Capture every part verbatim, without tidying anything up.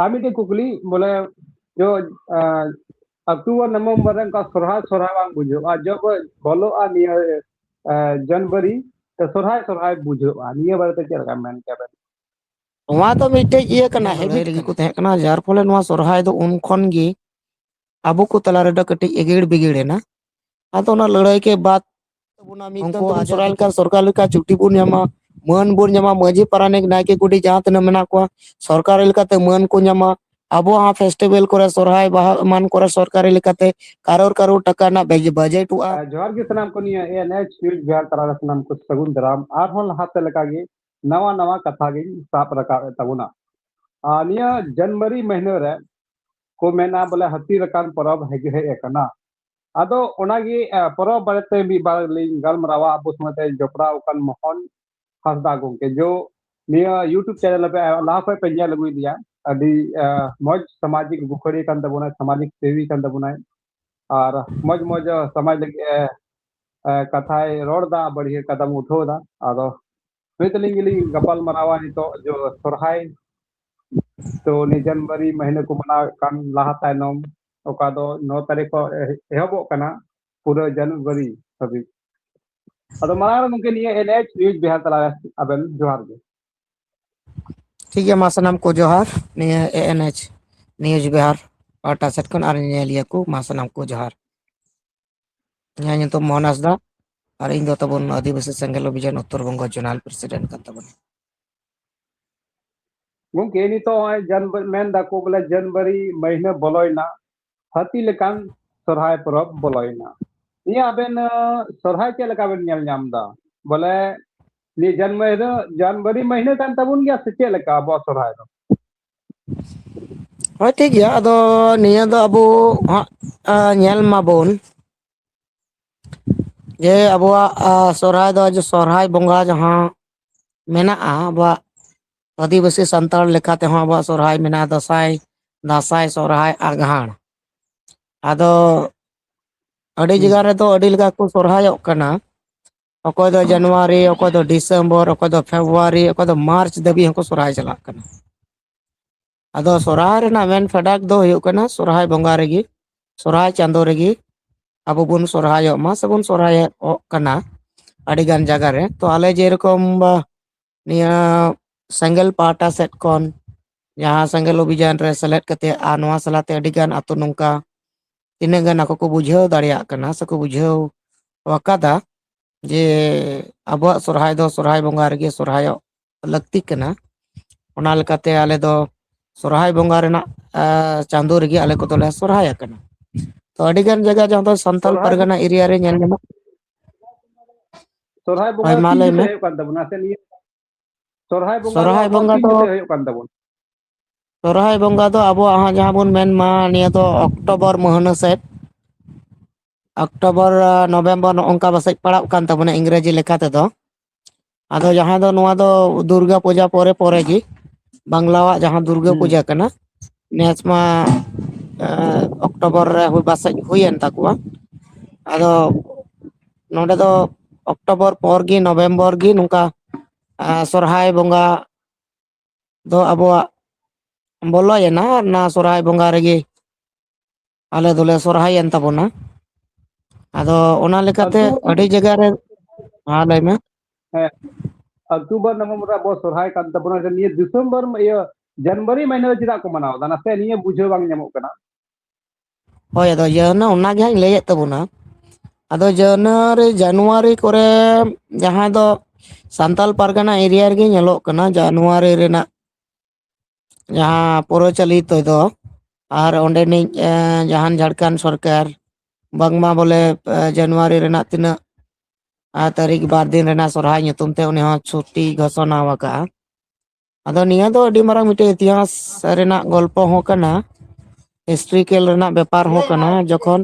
ᱟᱨ ᱢᱤᱫᱴᱮᱡ ᱠᱩᱠᱞᱤ, ᱵᱚᱞᱮ, ᱡᱚ, ᱟᱸ, ᱚᱠᱴᱳᱵᱚᱨ ᱱᱚᱵᱷᱮᱢᱵᱚᱨ ᱨᱮ ᱚᱱᱠᱟ ᱥᱚᱨᱦᱟᱭ, ᱥᱚᱨᱦᱟᱭ ᱵᱟᱝ ᱵᱩᱡᱷᱟᱹᱜᱼᱟ, ᱡᱚᱵ ᱵᱚᱞᱚᱜᱼᱟ ᱱᱤᱭᱟᱹ, ᱟᱸ, ᱡᱟᱱᱩᱣᱟᱨᱤ, ᱛᱚ ᱥᱚᱨᱦᱟᱭ, ᱥᱚᱨᱦᱟᱭ ᱵᱩᱡᱷᱟᱹᱜᱼᱟ᱾ ᱱᱤᱭᱟᱹ ᱵᱟᱨᱮᱛᱮ ᱪᱮᱫ ᱞᱮᱠᱟ ᱢᱮᱱ ᱠᱮᱭᱟ ᱵᱮᱱ? ᱱᱚᱣᱟ ᱫᱚ ᱢᱤᱫᱴᱮᱡ ᱤᱭᱟᱹ ᱠᱟᱱᱟ, ᱦᱮᱸ, ᱦᱮᱵᱤᱴ ᱞᱟᱹᱭ ᱜᱮᱠᱚ ᱞᱮᱠᱷᱟᱱ᱾ ᱛᱟᱦᱮᱸ ᱠᱟᱱᱟ, ᱡᱟᱨ ᱯᱷᱚᱞᱮ ᱱᱚᱣᱟ ᱥᱚᱨᱦᱟᱭ ᱫᱚ ᱩᱱ ᱠᱷᱚᱱ ᱜᱮ ᱟᱵᱚ ᱠᱚ ᱛᱟᱞᱟ ᱨᱮᱫᱚ ᱠᱟᱹᱴᱤᱡ ᱮᱜᱮᱲ ᱵᱤᱜᱮᱲ ᱮᱱᱟ᱾ ᱟᱫᱚ ᱚᱱᱟ ᱞᱟᱹᱲᱦᱟᱹᱭ ᱠᱮ ᱵᱟᱫ ᱩᱱᱠᱩ ᱟᱡᱚ ᱥᱚᱨᱦᱟᱭ ᱞᱮᱠᱟ ᱥᱚᱨᱠᱟᱨ ᱞᱮᱠᱟ ᱪᱷᱩᱴᱤ ᱵᱚᱱ ᱧᱟᱢᱟ, ᱢᱟᱹᱱ ᱵᱚᱱ ᱧᱟᱢᱟ, ᱢᱟᱹᱡᱷᱤ ᱯᱟᱨᱟᱱᱤᱠ ᱱᱟᱭᱠᱮ ᱜᱚᱰᱮᱛ ᱡᱟᱦᱟᱸ ᱛᱤᱱᱟᱹᱜ ᱢᱮᱱᱟᱜ ᱠᱚᱣᱟ, ᱥᱚᱨᱠᱟᱨ ᱞᱮᱠᱟᱛᱮ ᱢᱟᱹᱱ ᱠᱚ ᱧᱟᱢᱟ᱾ ᱟᱵᱚᱣᱟᱜ ᱦᱚᱸ ᱯᱷᱮᱥᱴᱤᱵᱮᱞ ᱠᱚᱨᱮ, ᱥᱚᱨᱦᱟᱭ, ᱵᱟᱦᱟ ᱮᱢᱟᱱ ᱠᱚᱨᱮ ᱥᱚᱨᱠᱟᱨᱤ ᱞᱮᱠᱟᱛᱮ ᱠᱟᱨᱳᱲ ᱠᱟᱨᱳᱲ ᱴᱟᱠᱟ ᱨᱮᱱᱟᱜ ᱵᱟᱡ-, ᱵᱟᱡᱮᱴᱚᱜᱼᱟ᱾ ᱟᱨ ᱡᱚᱦᱟᱨ ᱜᱮ ᱥᱟᱱᱟᱢ ᱠᱚ, ᱱᱤᱭᱟᱹ ᱮᱱ ᱮᱪ ᱱᱤᱭᱩᱡᱽ ᱵᱤᱦᱟᱨ ᱛᱟᱞᱟ ᱨᱮ ᱥᱟᱱᱟᱢ ᱠᱚ ᱥᱟᱹᱜᱩᱱ ᱫᱟᱨᱟᱢ᱾ ᱟᱨᱦᱚᱸ ᱞᱟᱦᱟᱛᱮ ᱞᱮᱠᱟᱜᱮ ᱱᱟᱣᱟ ᱱᱟᱣᱟ ᱠᱟᱛᱷᱟ ᱜᱤᱧ ᱥᱟᱵ ᱨᱟᱠᱟᱵ ᱮᱫ ᱛᱟᱵᱚᱱᱟ᱾ ᱟᱨ ᱱᱤᱭᱟᱹ ᱡᱟᱱᱩᱣᱟᱨᱤ ᱢᱟᱹᱦᱱᱟᱹ ᱨᱮ ᱠᱚ ᱢᱮᱱᱟ ᱵᱚᱞᱮ ᱦᱟᱹᱛᱤ ᱞᱮᱠᱟᱱ ᱯᱚᱨᱚᱵᱽ ᱦᱮᱡ, ᱦᱮᱡ ᱟᱠᱟᱱᱟ᱾ ᱟᱫᱚ ᱚᱱᱟᱜᱮ, ᱮ, ᱯᱚᱨᱚᱵᱽ ᱵᱟᱨᱮᱛᱮ ᱢᱤᱫ ᱵᱟᱨ ᱞᱤᱧ ᱜᱟᱞᱢᱟᱨᱟᱣᱟ ᱟᱵᱚ ᱥᱚᱸᱜᱮ ᱛᱮ ᱡᱚᱯᱲᱟᱣ ᱟᱠᱟᱱ ᱢᱳᱦᱚᱱ ᱦᱟᱸᱥᱫᱟ ᱜᱚᱢᱠᱮ᱾ ᱡᱚ ᱱᱤᱭᱟᱹ YouTube ᱪᱮᱱᱮᱞ ᱨᱮ ᱞᱟᱦᱟ ᱠᱷᱚᱱ ᱯᱮ ᱧᱮᱞ ᱟᱹᱜᱩᱭᱮᱫᱤᱧᱟ, ᱟᱹᱰᱤ, ᱮ, ᱢᱚᱡᱽ ᱥᱟᱢᱟᱡᱤᱠ ᱵᱩᱠᱷᱟᱹᱲᱤ ᱠᱟᱱ ᱛᱟᱵᱚᱱᱟᱭ, ᱥᱟᱢᱟᱡᱤᱠ ᱥᱮᱵᱤ ᱠᱟᱱ ᱛᱟᱵᱚᱱᱟᱭ, ᱟᱨ ᱢᱚᱡᱽ ᱢᱚᱡᱽ ᱥᱚᱢᱟᱡᱽ ᱞᱟᱹᱜᱤᱫ ᱮ, ᱮ, ᱠᱟᱛᱷᱟᱭ ᱨᱚᱲ ᱮᱫᱟ, ᱵᱟᱹᱲᱤᱡ ᱠᱟᱛᱷᱟᱢ ᱩᱴᱷᱟᱹᱣ ᱮᱫᱟ᱾ ᱟᱫᱚ ᱱᱩᱭ ᱛᱟᱹᱞᱤᱧ ᱜᱮᱞᱤᱧ ᱜᱟᱯᱟᱞ ᱢᱟᱨᱟᱣᱟ ᱱᱤᱛᱚᱜ ᱡᱚ ᱥᱚᱨᱦᱟᱭ᱾ ᱛᱚ ᱩᱱᱤ ᱡᱟᱱᱩᱣᱟᱨᱤ ᱢᱟᱹᱦᱱᱟᱹ ᱠᱚ ᱢᱟᱱᱟᱣᱮᱫ ᱠᱟᱱ ᱞᱟᱦᱟ ᱛᱟᱭᱱᱚᱢ, ᱚᱠᱟ ᱫᱚ ᱱᱚ ᱛᱟᱹᱨᱤᱠᱷ ᱠᱷᱚᱱ ᱮᱦ-, ᱮᱦᱚᱵᱚᱜ ᱠᱟᱱᱟ ᱯᱩᱨᱟᱹ ᱡᱟᱱᱩᱣᱟᱨᱤ ᱦᱟᱹᱵᱤᱡ᱾ ᱟᱫᱚ ᱢᱟᱲᱟᱝ ᱨᱮ ᱜᱚᱢᱠᱮ ᱱᱤᱭᱟᱹ ᱮᱱ ᱮᱪ ᱱᱤᱭᱩᱡᱽ ᱵᱤᱦᱟᱨ ᱛᱟᱞᱟ ᱨᱮ ᱟᱵᱮᱱ ᱡᱚᱦᱟᱨ ᱜᱮ᱾ ᱴᱷᱤᱠ ᱜᱮᱭᱟ, ᱢᱟ ᱥᱟᱱᱟᱢ ᱠᱚ ᱡᱚᱦᱟᱨ᱾ ᱱᱤᱭᱟᱹ ᱮ ᱮᱱ ᱮᱪ ᱱᱤᱭᱩᱡᱽ ᱵᱤᱦᱟᱨ ᱯᱟᱦᱴᱟ ᱥᱮᱫ ᱠᱷᱚᱱ ᱟᱨ ᱧᱮᱧᱮᱞᱤᱭᱟᱹ ᱠᱚ, ᱢᱟ ᱥᱟᱱᱟᱢ ᱠᱚ ᱡᱚᱦᱟᱨ᱾ ᱤᱧᱟᱹᱜ ᱧᱩᱛᱩᱢ ᱢᱳᱦᱚᱱ ᱦᱟᱸᱥᱫᱟ ᱟᱨ ᱤᱧ ᱫᱚ ᱛᱟᱵᱚᱱ ᱟᱹᱫᱤᱵᱟᱹᱥᱤ ᱥᱮᱸᱜᱮᱞ ᱚᱵᱷᱤᱡᱟᱱ ᱩᱛᱛᱚᱨ ᱵᱚᱝᱜᱚ ᱡᱳᱱᱟᱞ ᱯᱨᱮᱥᱤᱰᱮᱱᱴ ᱠᱟᱱ ᱛᱟᱵᱚᱱᱟ᱾ ᱜᱚᱢᱠᱮ, ᱱᱤᱛᱚᱜ ᱱᱚᱜᱼᱚᱭ ᱡᱟᱱᱩᱣᱟᱨᱤ, ᱢᱮᱱ ᱫᱟᱠᱚ ᱵᱚᱞᱮ ᱡᱟᱱᱩᱣᱟᱨᱤ ᱢᱟᱹᱦᱱᱟᱹ ᱵᱚᱞᱚᱭᱮᱱᱟ, ᱦᱟᱹᱛᱤ ᱞᱮᱠᱟᱱ ᱥᱚᱨᱦᱟᱭ ᱯᱚᱨᱚᱵᱽ ᱵᱚᱞᱚᱭᱮᱱᱟ᱾ ᱱᱤᱭᱟᱹ ᱟᱵᱮᱱ, ᱟᱸ, ᱥᱚᱨᱦᱟᱭ ᱪᱮᱫ ᱞᱮᱠᱟ ᱵᱮᱱ ᱧᱮᱞ ᱧᱟᱢ ᱮᱫᱟ? ᱵᱚᱞᱮ ᱱᱤᱭᱟᱹ ᱡᱟᱱᱩᱣᱟᱨᱤ ᱫᱚ, ᱡᱟᱱᱩᱣᱟᱨᱤ ᱢᱟᱹᱦᱱᱟᱹ ᱠᱟᱱ ᱛᱟᱵᱚᱱ ᱜᱮᱭᱟ ᱥᱮ ᱪᱮᱫ ᱞᱮᱠᱟ ᱟᱵᱚᱣᱟᱜ ᱥᱚᱨᱦᱟᱭ ᱫᱚ? ᱦᱳᱭ, ᱴᱷᱤᱠ ᱜᱮᱭᱟ᱾ ᱟᱫᱚ ᱱᱤᱭᱟᱹ ᱫᱚ ᱟᱵᱚ ᱦᱟᱸᱜ, ᱟᱸ, ᱧᱮᱞ ᱢᱟᱵᱚᱱ ᱡᱮ ᱟᱵᱚᱣᱟᱜ, ᱟ, ᱥᱚᱨᱦᱟᱭ ᱫᱚ, ᱡᱮ ᱥᱚᱨᱦᱟᱭ ᱵᱚᱸᱜᱟ ᱡᱟᱦᱟᱸ ᱢᱮᱱᱟᱜᱼᱟ, ᱟᱵᱚᱣᱟᱜ ᱟᱹᱫᱤᱵᱟᱹᱥᱤ ᱥᱟᱱᱛᱟᱲ ᱞᱮᱠᱟ ᱛᱮᱦᱚᱸ ᱟᱵᱚᱣᱟᱜ ᱥᱚᱨᱦᱟᱭ ᱢᱮᱱᱟᱜᱼᱟ, ᱫᱟᱸᱥᱟᱭ, ᱫᱟᱸᱥᱟᱭ, ᱥᱚᱨᱦᱟᱭ, ᱟᱸᱜᱷᱟᱲ᱾ ᱟᱫᱚ ᱟᱹᱰᱤ ᱦᱩᱸ᱾ ᱡᱟᱭᱜᱟ ᱨᱮᱫᱚ ᱟᱹᱰᱤ ᱞᱮᱠᱟ ᱠᱚ ᱥᱚᱨᱦᱟᱭᱚᱜ ᱠᱟᱱᱟ, ᱚᱠᱚᱭ ᱫᱚ ᱡᱟᱱᱩᱣᱟᱨᱤ, ᱚᱠᱚᱭ ᱫᱚ ᱰᱤᱥᱮᱢᱵᱚᱨ, ᱚᱠᱚᱭ ᱫᱚ ᱯᱷᱮᱵᱽᱨᱩᱣᱟᱨᱤ, ᱚᱠᱚᱭ ᱫᱚ ᱢᱟᱨᱪ ᱫᱷᱟᱹᱵᱤᱡ ᱦᱚᱸᱠᱚ ᱥᱚᱨᱦᱟᱭ ᱪᱟᱞᱟᱜ ᱠᱟᱱᱟ᱾ ᱟᱫᱚ ᱥᱚᱨᱦᱟᱭ ᱨᱮᱱᱟᱜ ᱢᱮᱱ ᱯᱷᱮᱰᱟᱛ ᱫᱚ ᱦᱩᱭᱩᱜ ᱠᱟᱱᱟ, ᱥᱚᱨᱦᱟᱭ ᱵᱚᱸᱜᱟ ᱨᱮᱜᱮ, ᱥᱚᱨᱦᱟᱭ ᱪᱟᱸᱫᱳ ᱨᱮᱜᱮ ᱟᱵᱚ ᱵᱚᱱ ᱥᱚᱨᱦᱟᱭᱚᱜ ᱢᱟ ᱥᱮᱵᱚᱱ ᱥᱚᱨᱦᱟᱭᱚᱜ ᱠᱟᱱᱟ ᱟᱹᱰᱤ ᱜᱟᱱ ᱡᱟᱭᱜᱟ ᱨᱮ᱾ ᱛᱚ ᱟᱞᱮ ᱡᱮᱨᱚᱠᱚᱢ ᱵᱟ ᱱᱤᱭᱟᱹ ᱥᱮᱸᱜᱮᱞ ᱯᱟᱦᱴᱟ ᱥᱮᱫ ᱠᱷᱚᱱ ᱡᱟᱦᱟᱸ ᱥᱮᱸᱜᱮᱞ ᱚᱵᱷᱤᱡᱟᱱ ᱨᱮ ᱥᱮᱞᱮᱫ ᱠᱟᱛᱮ ᱟᱨ ᱱᱚᱣᱟ ᱥᱟᱞᱟᱛᱮ ᱟᱹᱰᱤ ᱜᱟᱱ ᱟᱛᱳ ᱱᱚᱝᱠᱟ ᱛᱤᱱᱟᱹᱜ ᱜᱟᱱ ᱟᱠᱚ ᱠᱚ ᱵᱩᱡᱷᱟᱹᱣ ᱫᱟᱲᱮᱭᱟᱜ ᱠᱟᱱᱟ ᱥᱮᱠᱚ ᱵᱩᱡᱷᱟᱹᱣ ᱟᱠᱟᱫᱟ ᱡᱮ ᱟᱵᱚᱣᱟᱜ ᱥᱚᱨᱦᱟᱭ ᱫᱚ ᱥᱚᱨᱦᱟᱭ ᱵᱚᱸᱜᱟ ᱨᱮᱜᱮ ᱥᱚᱨᱦᱟᱭᱚᱜ ᱞᱟᱹᱠᱛᱤ ᱠᱟᱱᱟ᱾ ᱚᱱᱟ ᱞᱮᱠᱟᱛᱮ ᱟᱞᱮ ᱫᱚ ᱥᱚᱨᱦᱟᱭ ᱵᱚᱸᱜᱟ ᱨᱮᱱᱟᱜ, ᱟ, ᱪᱟᱸᱫᱳ ᱨᱮᱜᱮ ᱟᱞᱮ ᱠᱚᱫᱚᱞᱮ ᱥᱚᱨᱦᱟᱭ ᱟᱠᱟᱱᱟ᱾ ᱛᱚ ᱟᱹᱰᱤ ᱜᱟᱱ ᱡᱟᱭᱜᱟ ᱡᱟᱦᱟᱸ ᱫᱚ ᱥᱟᱱᱛᱟᱞ ᱥᱚᱨᱦᱟᱭ ᱯᱟᱨᱜᱟᱱᱟ ᱮᱨᱤᱭᱟ ᱨᱮ ᱧᱮᱞ ᱧᱟᱢᱚᱜ᱾ ᱥᱚᱨᱦᱟᱭ ᱵᱚᱸᱜᱟ ᱦᱳᱭ, ᱫᱚ ᱢᱟ ᱛᱤᱱ ᱞᱟᱹᱭ ᱢᱮ᱾ ᱡᱚᱛᱮ ᱦᱩᱭᱩᱜ ᱠᱟᱱ ᱛᱟᱵᱚᱱᱟ ᱥᱮ ᱱᱤᱭᱟᱹ ᱥᱚᱨᱦᱟᱭ ᱵᱚᱸᱜᱟ ᱫᱚ ᱥᱚᱨᱦᱟᱭ ᱟᱵᱚᱣᱟᱜ ᱵᱚᱸᱜᱟ ᱛᱤᱱ ᱫᱚ ᱡᱚᱛᱮ ᱦᱩᱭᱩᱜ ᱠᱟᱱ ᱛᱟᱵᱚᱱᱟ? ᱥᱚᱨᱦᱟᱭ ᱵᱚᱸᱜᱟ ᱫᱚ ᱟᱵᱚᱣᱟᱜ ᱦᱟᱸᱜ ᱡᱟᱦᱟᱸ ᱵᱚᱱ ᱢᱮᱱ ᱢᱟ, ᱱᱤᱭᱟᱹ ᱫᱚ ᱚᱠᱴᱳᱵᱚᱨ ᱢᱟᱹᱦᱱᱟᱹ ᱥᱮᱫ, ᱚᱠᱴᱳᱵᱚᱨ, ᱟ, ᱱᱚᱵᱷᱮᱢᱵᱚᱨ, ᱱᱚᱜᱼᱚ ᱱᱚᱝᱠᱟ ᱯᱟᱥᱮᱡ ᱯᱟᱲᱟᱜ ᱠᱟᱱ ᱛᱟᱵᱚᱱᱟ ᱤᱝᱨᱮᱡᱤ ᱞᱮᱠᱟ ᱛᱮᱫᱚ᱾ ᱟᱫᱚ ᱡᱟᱦᱟᱸ ᱫᱚ ᱱᱚᱣᱟ ᱫᱚ ᱫᱩᱨᱜᱟ ᱯᱩᱡᱟ ᱯᱚᱨᱮ ᱯᱚᱨᱮ ᱜᱮ, ᱵᱟᱝᱞᱟᱣᱟᱜ ᱡᱟᱦᱟᱸ ᱫᱩᱨᱜᱟᱹ ᱦᱩᱸ᱾ ᱯᱩᱡᱟᱹ ᱠᱟᱱᱟ, ᱱᱮᱥ ᱢᱟ, ᱮ, ᱚᱠᱴᱳᱵᱚᱨ ᱨᱮ ᱦᱩᱭ ᱯᱟᱥᱮᱡ ᱦᱩᱭᱮᱱ ᱛᱟᱠᱚᱣᱟ᱾ ᱟᱫᱚ ᱱᱚᱰᱮ ᱫᱚ ᱚᱠᱴᱳᱵᱚᱨ ᱯᱚᱨ ᱜᱮ, ᱱᱚᱵᱷᱮᱢᱵᱚᱨ ᱜᱮ ᱱᱚᱝᱠᱟ, ᱮ, ᱥᱚᱨᱦᱟᱭ ᱵᱚᱸᱜᱟ ᱫᱚ ᱟᱵᱚᱣᱟᱜ ᱵᱚᱞᱚᱭᱮᱱᱟ᱾ ᱟᱨ ᱚᱱᱟ ᱥᱚᱨᱦᱟᱭ ᱵᱚᱸᱜᱟ ᱨᱮᱜᱮ ᱟᱞᱮ ᱫᱚᱞᱮ ᱥᱚᱨᱦᱟᱭᱮᱱ ᱛᱟᱵᱚᱱᱟ᱾ ᱟᱫᱚ ᱚᱱᱟ ᱞᱮᱠᱟᱛᱮ ᱟᱹᱛᱩ ᱟᱹᱰᱤ ᱡᱟᱭᱜᱟ ᱨᱮ, ᱦᱮᱸ, ᱞᱟᱹᱭ ᱢᱮ᱾ ᱦᱮᱸ, ᱚᱠᱴᱳᱵᱚᱨ ᱱᱚᱵᱷᱮᱢᱵᱚᱨ ᱨᱮ ᱟᱵᱚ ᱥᱚᱨᱦᱟᱭ ᱠᱟᱱ ᱛᱟᱵᱚᱱᱟ᱾ ᱱᱤᱭᱟᱹ ᱰᱤᱥᱮᱢᱵᱚᱨ, ᱤᱭᱟᱹ, ᱡᱟᱱᱩᱣᱟᱨᱤ ᱢᱟᱹᱦᱱᱟᱹ ᱨᱮ ᱪᱮᱫᱟᱜ ᱠᱚ ᱢᱟᱱᱟᱣ ᱮᱫᱟ? ᱱᱟᱥᱮ ᱱᱤᱭᱟᱹ ᱵᱩᱡᱷᱟᱹᱣ ᱵᱟᱝ ᱧᱟᱢᱚᱜ ᱠᱟᱱᱟ᱾ ᱦᱳᱭ, ᱟᱫᱚ ᱡᱟᱹᱱᱟᱹ ᱚᱱᱟᱜᱮ ᱦᱟᱸᱜ ᱤᱧ ᱞᱟᱹᱭᱮᱫ ᱛᱟᱵᱚᱱᱟ᱾ ᱟᱫᱚ ᱡᱟᱹᱱᱩᱣᱟᱨᱤ, ᱡᱟᱱᱩᱣᱟᱨᱤ ᱠᱚᱨᱮ ᱡᱟᱦᱟᱸ ᱫᱚ ᱥᱟᱱᱛᱟᱞ ᱯᱟᱨᱜᱟᱱᱟ ᱮᱨᱤᱭᱟ ᱨᱮᱜᱮ ᱧᱮᱞᱚᱜ ᱠᱟᱱᱟ, ᱡᱟᱱᱩᱣᱟᱨᱤ ᱨᱮᱱᱟᱜ ᱡᱟᱦᱟᱸ ᱯᱨᱚᱪᱚᱞᱤᱛ ᱫᱚ, ᱟᱨ ᱚᱸᱰᱮᱱᱤᱡ, ᱮ, ᱡᱟᱦᱟᱱ ᱡᱷᱟᱲᱠᱷᱚᱸᱰ ᱥᱚᱨᱠᱟᱨ ᱵᱟᱝᱢᱟ ᱵᱚᱞᱮ, ᱮ, ᱡᱟᱱᱩᱣᱟᱨᱤ ᱨᱮᱱᱟᱜ ᱛᱤᱱᱟᱹᱜ, ᱟ, ᱛᱟᱹᱨᱤᱠᱷ ᱵᱟᱨ ᱫᱤᱱ ᱨᱮᱱᱟᱜ ᱥᱚᱨᱦᱟᱭ ᱧᱩᱛᱩᱢ ᱛᱮ ᱩᱱᱤ ᱦᱚᱸ ᱪᱷᱩᱴᱤ ᱜᱷᱳᱥᱚᱱᱟ ᱟᱠᱟᱫᱼᱟ᱾ ᱟᱫᱚ ᱱᱤᱭᱟᱹ ᱫᱚ ᱟᱹᱰᱤ ᱢᱟᱨᱟᱝ ᱢᱤᱫᱴᱮᱡ ᱤᱛᱤᱦᱟᱥ ᱨᱮᱱᱟᱜ ᱜᱚᱞᱯᱚ ᱦᱚᱸ ᱠᱟᱱᱟ, ᱦᱤᱥᱴᱨᱤᱠᱮᱞ ᱨᱮᱱᱟᱜ ᱵᱮᱯᱟᱨ ᱦᱚᱸ ᱠᱟᱱᱟ᱾ ᱡᱚᱠᱷᱚᱱ,